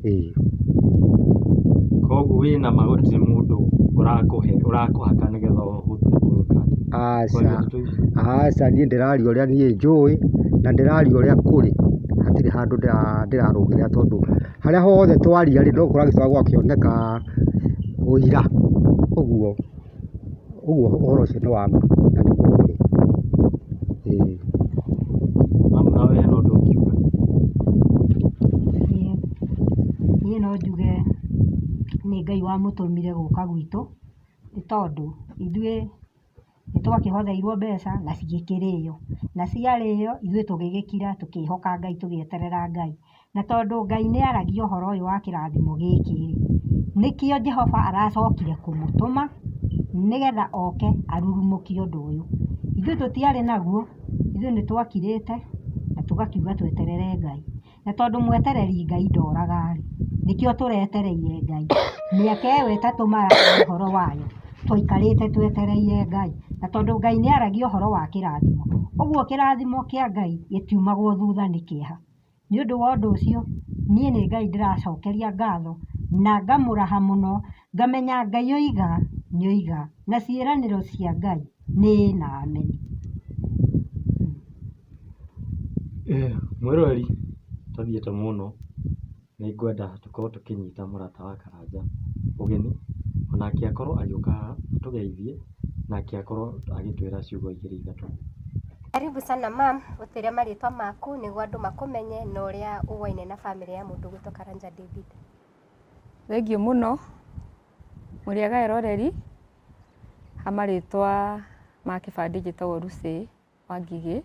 Ĩĩ. Koguo wĩna ma gũtirĩ mũndũ ũrakũhe ũrakũhaka nĩgetha ũhote gwĩka atĩ? Aca, aca niĩ ndĩraria ũrĩa niĩ njũĩ na ndĩraria ũrĩa kũrĩ, hatirĩ handũ ndĩrarũgĩrĩra tondũ harĩa hothe twaria rĩ, no kũragĩcoka gũgakĩoneka ũira, ũguo ũguo ũhoro ũcio nĩ wa ma na nĩguo ũrĩ. Ĩĩ. Mamu nawe hena ũndũ ũngiuga? Niĩ no njuge nĩ Ngai wamũtũmire gũka gwitũ, nĩ tondũ ithuĩ nĩ twakĩhotheirwo mbeca na cigĩkĩrĩo, na ciarĩo ithuĩ tũgĩgĩkira tũkĩhoka Ngai tũgĩeterera Ngai. Na tondũ Ngai nĩ aragia ũhoro ũyũ wa kĩrathimo gĩkĩ rĩ, nĩkĩo Jehova aracokire kũmũtũma nĩgetha oke arurumũkie ũndũ ũyũ. Ithuĩ tũtiarĩ naguo, ithuĩ nĩ twakirĩte na tũgakiuga tweterere Ngai. Na tondũ mwetereri Ngai ndoraga rĩ, nĩkĩo tũretereire Ngai. Mĩaka ĩyo 3 mararia ũhoro wayo, twaikarĩte twetereire Ngai. Na tondũ Ngai nĩ aragia ũhoro wa kĩrathimo, ũguo kĩrathimo kĩa Ngai gĩtiumagwo thutha nĩ kĩeha. Nĩ ũndũ wa ũndũ ũcio, niĩ nĩ Ngai ndĩracokeria ngatho na ngamũraha mũno, ngamenya Ngai oiga nĩ oiga, na ciĩranĩro cia Ngai nĩ ĩĩ na ameni. Mwĩroreri tũthiĩte mũno, nĩ ngwenda tũkorwo tũkĩnyita mũrata wa Karanja ũgeni, onake akorwo agĩũka haha atũgeithie, nake akorwo agĩtwĩra ciugo igĩrĩ ithatũ. Karibu sana mam, ũtwĩre marĩtwa maku nĩguo andũ makũmenye na ũrĩa ũwaine na bamĩrĩ ya mũndũ ũgwĩtwo Karanja David. Thengiũ mũno, mũrĩega eroreri, ha marĩtwa ma kĩbandĩ njĩtagwo Lucy Wangigĩ,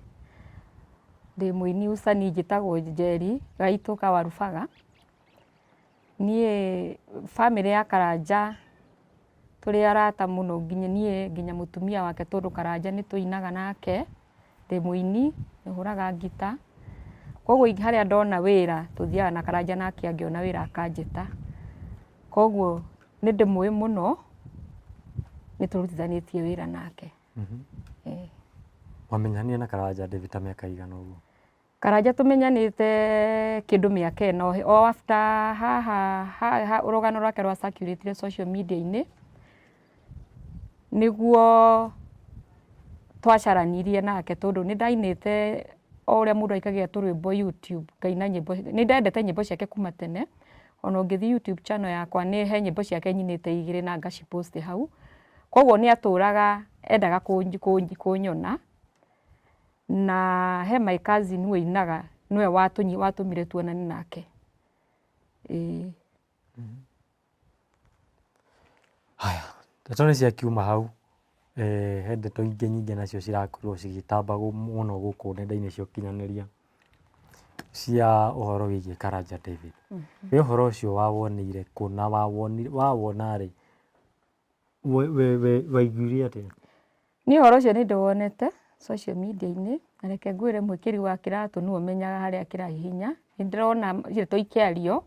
ndĩ mũini ucani njĩtagwo Njeri Gaitũ Kawarubaga. Niĩ bamĩrĩ ya Karanja tũrĩ arata mũno nginya niĩ nginya mũtumia wake tondũ Karanja nĩ tũinaga nake, ndĩ mũini, nĩ hũraga ngita, koguo harĩa ndona wĩra tũthiaga na Karanja nake angĩona wĩra akanjĩta. Koguo nĩ ndĩmũĩ mũno, nĩ tũrutithanĩtie wĩra nake. Wamenyanire na Karanja David ta mĩaka ĩigana ũguo? Karanja tũmenyanĩte kĩndũ mĩaka 4 o after haha rũgano rwake rwa circulate social media-inĩ, nĩguo twacaranirie nake tondũ nĩ ndainĩte o ũrĩa mũndũ aikagia tũrwĩmbo YouTube, ngaina nyĩmbo, nĩ ndendete nyĩmbo ciake kuma tene, ona ũngĩthiĩ YouTube channel yakwa nĩ he nyĩmbo ciake nyinĩte 2 na ngaci post hau, koguo nĩ atũraga endaga kũnyona. Na he my cousin ũinaga nĩwe watũmire tuonane nake. Ĩĩ. Haya, ndeto nĩ ciakiuma hau, he ndeto ingĩ nyingĩ nacio cirakorirwo cigĩtamba mũno gũkũ nenda-inĩ cia ũkinyanĩria cia ũhoro wĩgiĩ Karanja David. We ũhoro ũcio wawoneire kũ na wawona rĩ, waiguire atĩa? Niĩ ũhoro ũcio nĩ ndĩwonete social media-inĩ, na reke ngwĩre mwĩkĩri wa kĩratũ nĩwe ũmenyaga harĩa kĩrahihinya. Nĩ ndĩrona ndeto ikĩario,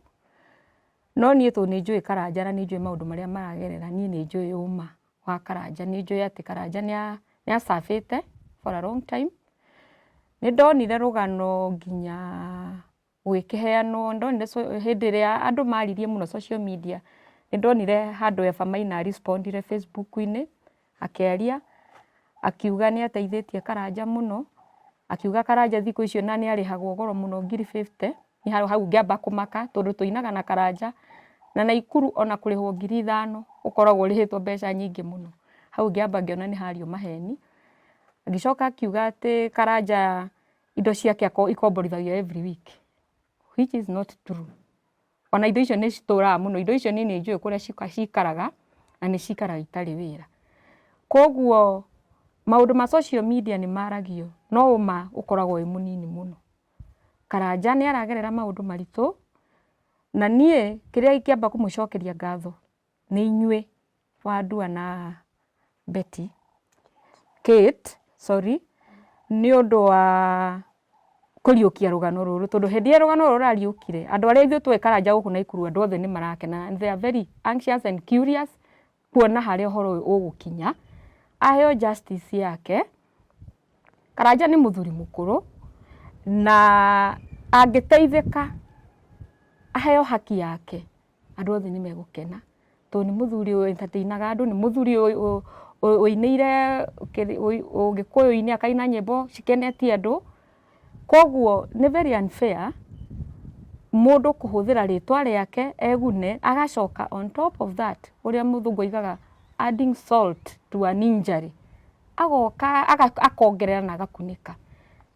no niĩ tondũ nĩ njũĩ Karanja na nĩ njũĩ maũndũ marĩa maragerera, niĩ nĩ njũĩ ũma wa Karanja. Nĩ njũĩ atĩ Karanja nĩ acabĩte for a long time. Nĩ ndonire rũgano nginya gũgĩkĩheanwo, nĩ ndonire hĩndĩ ĩrĩa andũ maririe mũno social media, nĩ ndonire handũ Eva Maina respondire Facebook-inĩ, akĩaria, akiuga nĩ ateithĩtie Karanja mũno. Akiuga Karanja thikũ icio na nĩ arĩhagwo goro mũno ngiri 50, nĩ hau ngĩamba kũmaka tondũ tũinaga na Karanja na Naikuru ona kũrĩhwo 5,000 ũkoragwo ũrĩhĩtwo mbeca nyingĩ mũno. Hau ngĩamba ngĩona nĩ hario maheni. Agĩcoka akiuga atĩ Karanja indo ciake ikomborithagio every week, which is not true. Ona indo icio nĩ citũraga mũno, indo icio niĩ nĩ njũĩ kũrĩa cikaraga na nĩ cikaraga itarĩ wĩra. Koguo maũndũ ma social media nĩ maragio no ũma ũkoragwo wĩ mũnini mũno. Karanja nĩ aragerera maũndũ maritũ na niĩ kĩrĩa ingĩamba kũmũcokeria ngatho nĩ inyuĩ Wandua na Betty, Kate, sorry, nĩ ũndũ wa kũriũkia rũgano rũrũ tondũ hĩndĩ ĩrĩa rũgano rũrũ rũrariũkire, andũ arĩa ithuĩ tũĩ Karanja gũkũ Naikuru andũ othe nĩ marakena and they are very anxious and curious kuona harĩa ũhoro ũyũ ũgũkinya, aheo justice yake. Karanja nĩ mũthuri mũkũrũ na angĩteithĩka aheo haki yake andũ othe nĩ megũkena tondũ nĩ mũthuri ũ entertain aga andũ, nĩ mũthuri ũinĩire ũgĩkũyũ-inĩ akaina nyĩmbo cikenetie andũ. Koguo nĩ very unfair mũndũ kũhũthĩra rĩtwa rĩake egune agacoka on top of that ũrĩa mũthũngũ oigaga adding salt to an injury agoka akongerera na agakunĩka.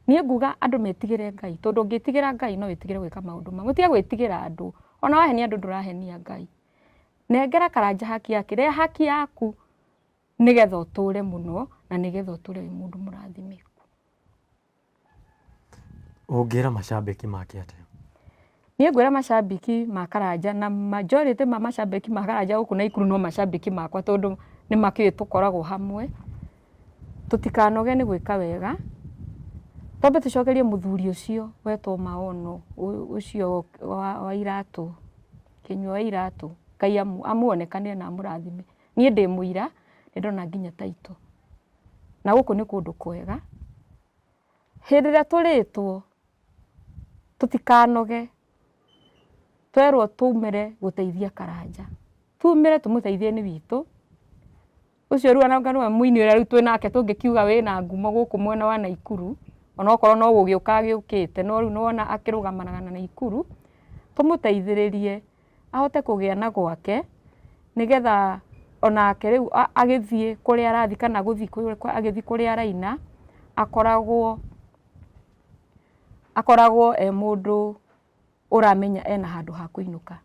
Niĩ nguga andũ metigĩre Ngai tondũ ũngĩtigĩra Ngai no wĩtigĩre gwĩka maũndũ mamwe. Ũtige gwĩtigĩra andũ, ona wahenia andũ ndũrahenia Ngai. Nengera Karanja haki yake, rĩa haki yaku nĩgetha ũtũre mũno na nĩgetha ũtũre wĩ mũndũ mũrathimĩku. Ũngĩra macambĩki make atĩa? Niĩ ngwĩra macambĩki ma Karanja na majority ma macambĩki ma Karanja gũkũ Naikuru no macambĩki makwa tondũ nĩ makĩũĩ tũkoragwo hamwe. Tũtikanoge nĩ gwĩka wega, twambe tũcokerie mũthuri ũcio wetwo Maono ũcio wa iratũ, Kĩnyua wa iratũ, Ngai amuonekanĩre na amũrathime. Niĩ ndĩ mũira, nĩ ndona nginya title. Na gũkũ nĩ kũndũ kwega. Hĩndĩ ĩrĩa tũrĩtwo tũtikanoge, twerwo tumĩre gũteithia Karanja, tumĩre tũmũteithie nĩ witũ, ũcio rĩu anga nĩwe mũini ũrĩa rĩu twĩnake tũngĩkiuga wĩna ngumo gũkũ mwena wa Naikuru, onokorwo no gũgĩũka agĩũkĩte, no rĩu nĩwona akĩrũgamanaga na Naikuru, tũmũteithĩrĩrie ahote kũgĩa na gwake, nĩgetha onake rĩu agĩthiĩ kũrĩa arathiĩ kana gũthiĩ agĩthiĩ kũrĩa araina, akoragwo akoragwo e mũndũ ũramenya ena handũ ha kũinũka.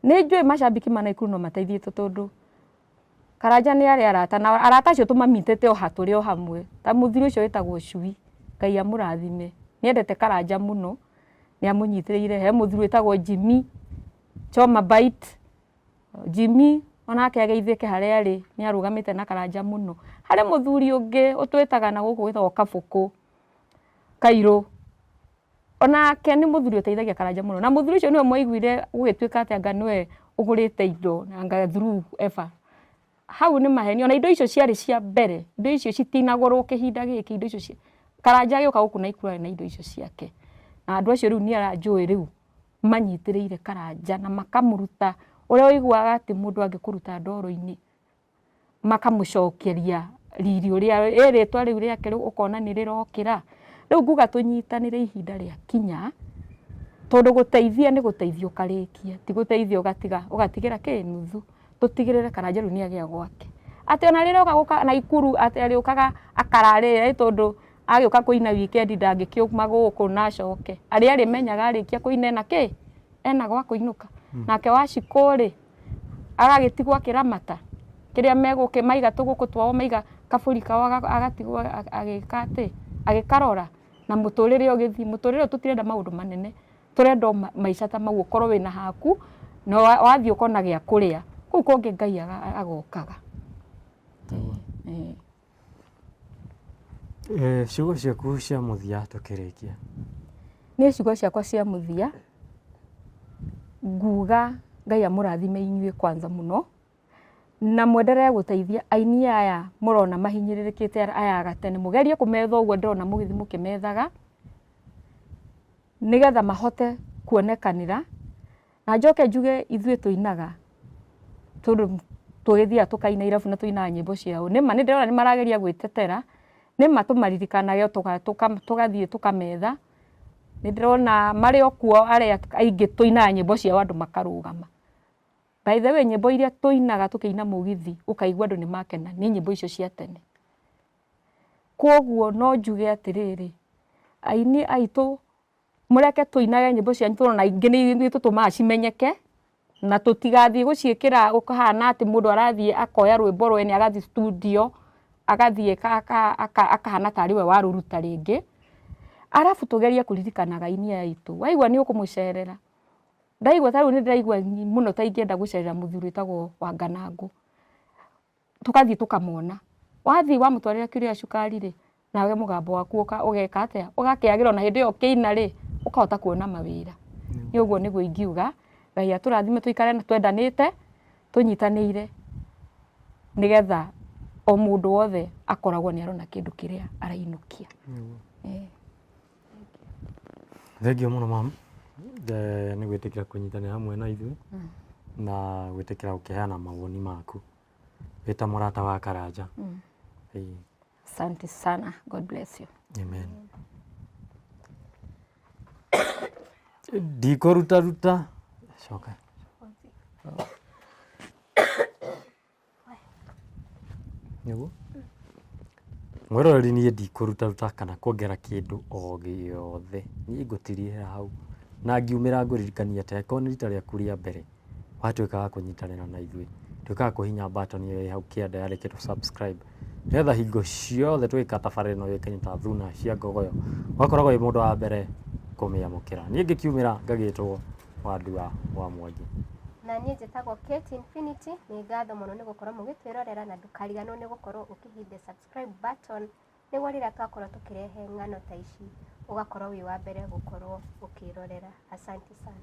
Nĩ njũĩ macambĩki ma Naikuru no mateithĩtie tondũ Karanja nĩ arĩ arata na arata acio tũmamitĩte o ha tũrĩ o hamwe, ta mũthuri ũcio wĩtagwo Cui, Ngai amũrathime, nĩ endete Karanja mũno, nĩ amũnyitĩrĩire. He mũthuri wĩtagwo Jimmy Choma Bite, Jimmy onake ageithĩke harĩa arĩ, nĩ arũgamĩte na Karanja mũno. Harĩ mũthuri ũngĩ ũtwĩtaga na gũkũ wĩtagwo Kabũkũ Kairũ, onake nĩ mũthuri ũteithagia Karanja mũno, na mũthuri ũcio nĩwe mwaiguire gũgĩtuĩka atĩ anga nĩwe ũgũrĩte indo anga through Eva. Hau nĩ maheni, ona indo icio ciarĩ cia mbere, indo icio citinagũrwo kĩhinda gĩkĩ, indo icio Karanja agĩũka gũkũ Naikuru arĩ na indo icio ciake. Na andũ acio rĩu niĩ njũĩ rĩu manyitĩrĩire Karanja na makamũruta ũrĩa ũiguaga atĩ mũndũ angĩkũruta ndoro-inĩ makamũcokeria riri ũrĩa, ĩ rĩtwa rĩu rĩake rĩu ũkona nĩ rĩrokĩra. Rĩu nguga tũnyitanĩre ihinda rĩakinya, tondũ gũteithia nĩ gũteithia ũkarĩkia, ti gũteithia ũgatiga ũgatigĩra kĩ nuthu. Tũtigĩrĩre Karanja rĩu nĩ agĩa gwake. Atĩ ona rĩrĩa oka gũka Naikuru atĩ arĩũkaga akararĩra ĩ tondũ agĩũka kũina weekend ndangĩkiuma gũkũ na acoke. Arĩa arĩmenyaga arĩkia kũina ena kĩ? Ena gwa kũinũka. Nake Wacikũ rĩ, agagĩtigwo akĩramata kĩrĩa megũkĩ maiga tũgũkũ twao maiga kabũri kao agatigwo agĩka atĩ, agĩkarora na mũtũrĩre ũgĩthiĩ. Mũtũrĩre ũyũ tũtirenda maũndũ manene, tũrenda o maica ta mau ũkorwo wĩna haku na wathiĩ ũkona gĩa kũrĩa, kũu kũngĩ Ngai agokaga. Ciugo ciaku cia mũthia tũkĩrĩkia. Niĩ ciugo ciakwa cia mũthia, nguga Ngai amũrathime inyuĩ kwanza mũno, na mwenderee gũteithia aini aya mũrona mahinyĩrĩrĩkĩte aya a gatene, mũgerie kũmetha ũguo ndĩrona mũgĩthiĩ mũkĩmethaga, nĩgetha mahote kuonekanĩra. Na njoke njuge ithuĩ tũinaga tondũ tũgĩthiaga tũkaina irabu na tũinaga nyĩmbo ciao. Nĩma nĩ ndĩrona nĩ marageria gwĩtetera, Nĩ ma tũmaririkanage tũgathiĩ tũkametha. Nĩ ndĩrona marĩ o kuo arĩa aingĩ tũinaga nyĩmbo ciao andũ makarũgama. By the way nyĩmbo iria tũinaga tũkĩina mũgithi ũkaigua andũ nĩ makena nĩ nyĩmbo icio cia tene. Koguo no njuge atĩrĩrĩ, aini aitũ mũreke tũinage nyĩmbo cianyu tondũ ona ingĩ nĩ tũtũmaga cimenyeke, na tũtigathiĩ gũciĩkĩra gũkahana atĩ mũndũ arathiĩ akoya rwĩmbo rwene agathiĩ studio, agathiĩ akahana tarĩ we warũruta rĩngĩ. Arabu tũgerie kũririkanaga aini aya aitũ, waigua nĩ ũkũmũcerera, ndaigua ta rĩu nĩ ndĩraigua mũno ta ingĩenda gũcerera mũthuri wĩtagwo Wanganangũ. Tũgathiĩ tũkamona. Wathiĩ wamũtwarĩra kiro ya cukari rĩ, nawe mũgambo waku ũgeka atĩa? Ũgakĩagĩra ona hĩndĩ ĩyo ũkĩina rĩ, ũkahota kuona mawĩra. Niĩ ũguo nĩguo ingiuga, Ngai atũrathime tũikare twendanĩte, tũnyitanĩire, nĩgetha o mũndũ wothe akoragwo nĩ arona kĩndũ kĩrĩa arainũkia. Thengiũ mũno mam, nĩ gwĩtĩkĩra kũnyitanĩra hamwe na ithuĩ, na gwĩtĩkĩra gũkĩheana mawoni maku wĩ ta mũrata wa Karanja. Ĩĩ. Asante sana. God bless you. Amen. Ndikũrutaruta coka. Nĩguo mwĩroreri niĩ ndikũrutaruta kana kuongerera kĩndũ o gĩothe, niĩ ngũtirihĩra hau na ngiumĩra ngũririkanie atĩ angĩkorwo nĩ rita rĩaku rĩa mbere watuĩka wa kũnyitanĩra na ithuĩ, tuĩka wa kũhihinya button ĩyo ĩ hau kĩanda yandĩkĩtwo subscribe, nĩgetha hingo ciothe tũgĩka tabarĩra ĩno yũĩkaine ta Thuna cia Ngogoyo, ũgakoragwo wĩ mũndũ wa mbere kũmĩamũkĩra. Niĩ ngĩkiumĩra ngagĩtwo Wandua wa Mwangi. Na niĩ njĩtagwo Kate Infinity, nĩ ngatho mũno nĩ gũkorwo mũgĩtwĩrorera na ndũkariganĩrwo nĩ gũkorwo ũkĩ hit the subscribe button nĩguo rĩrĩa twakorwo tũkĩrehe ng'ano ta ici ũgakorwo wĩ wa mbere gũkorwo ũkĩrorera. Asante sana.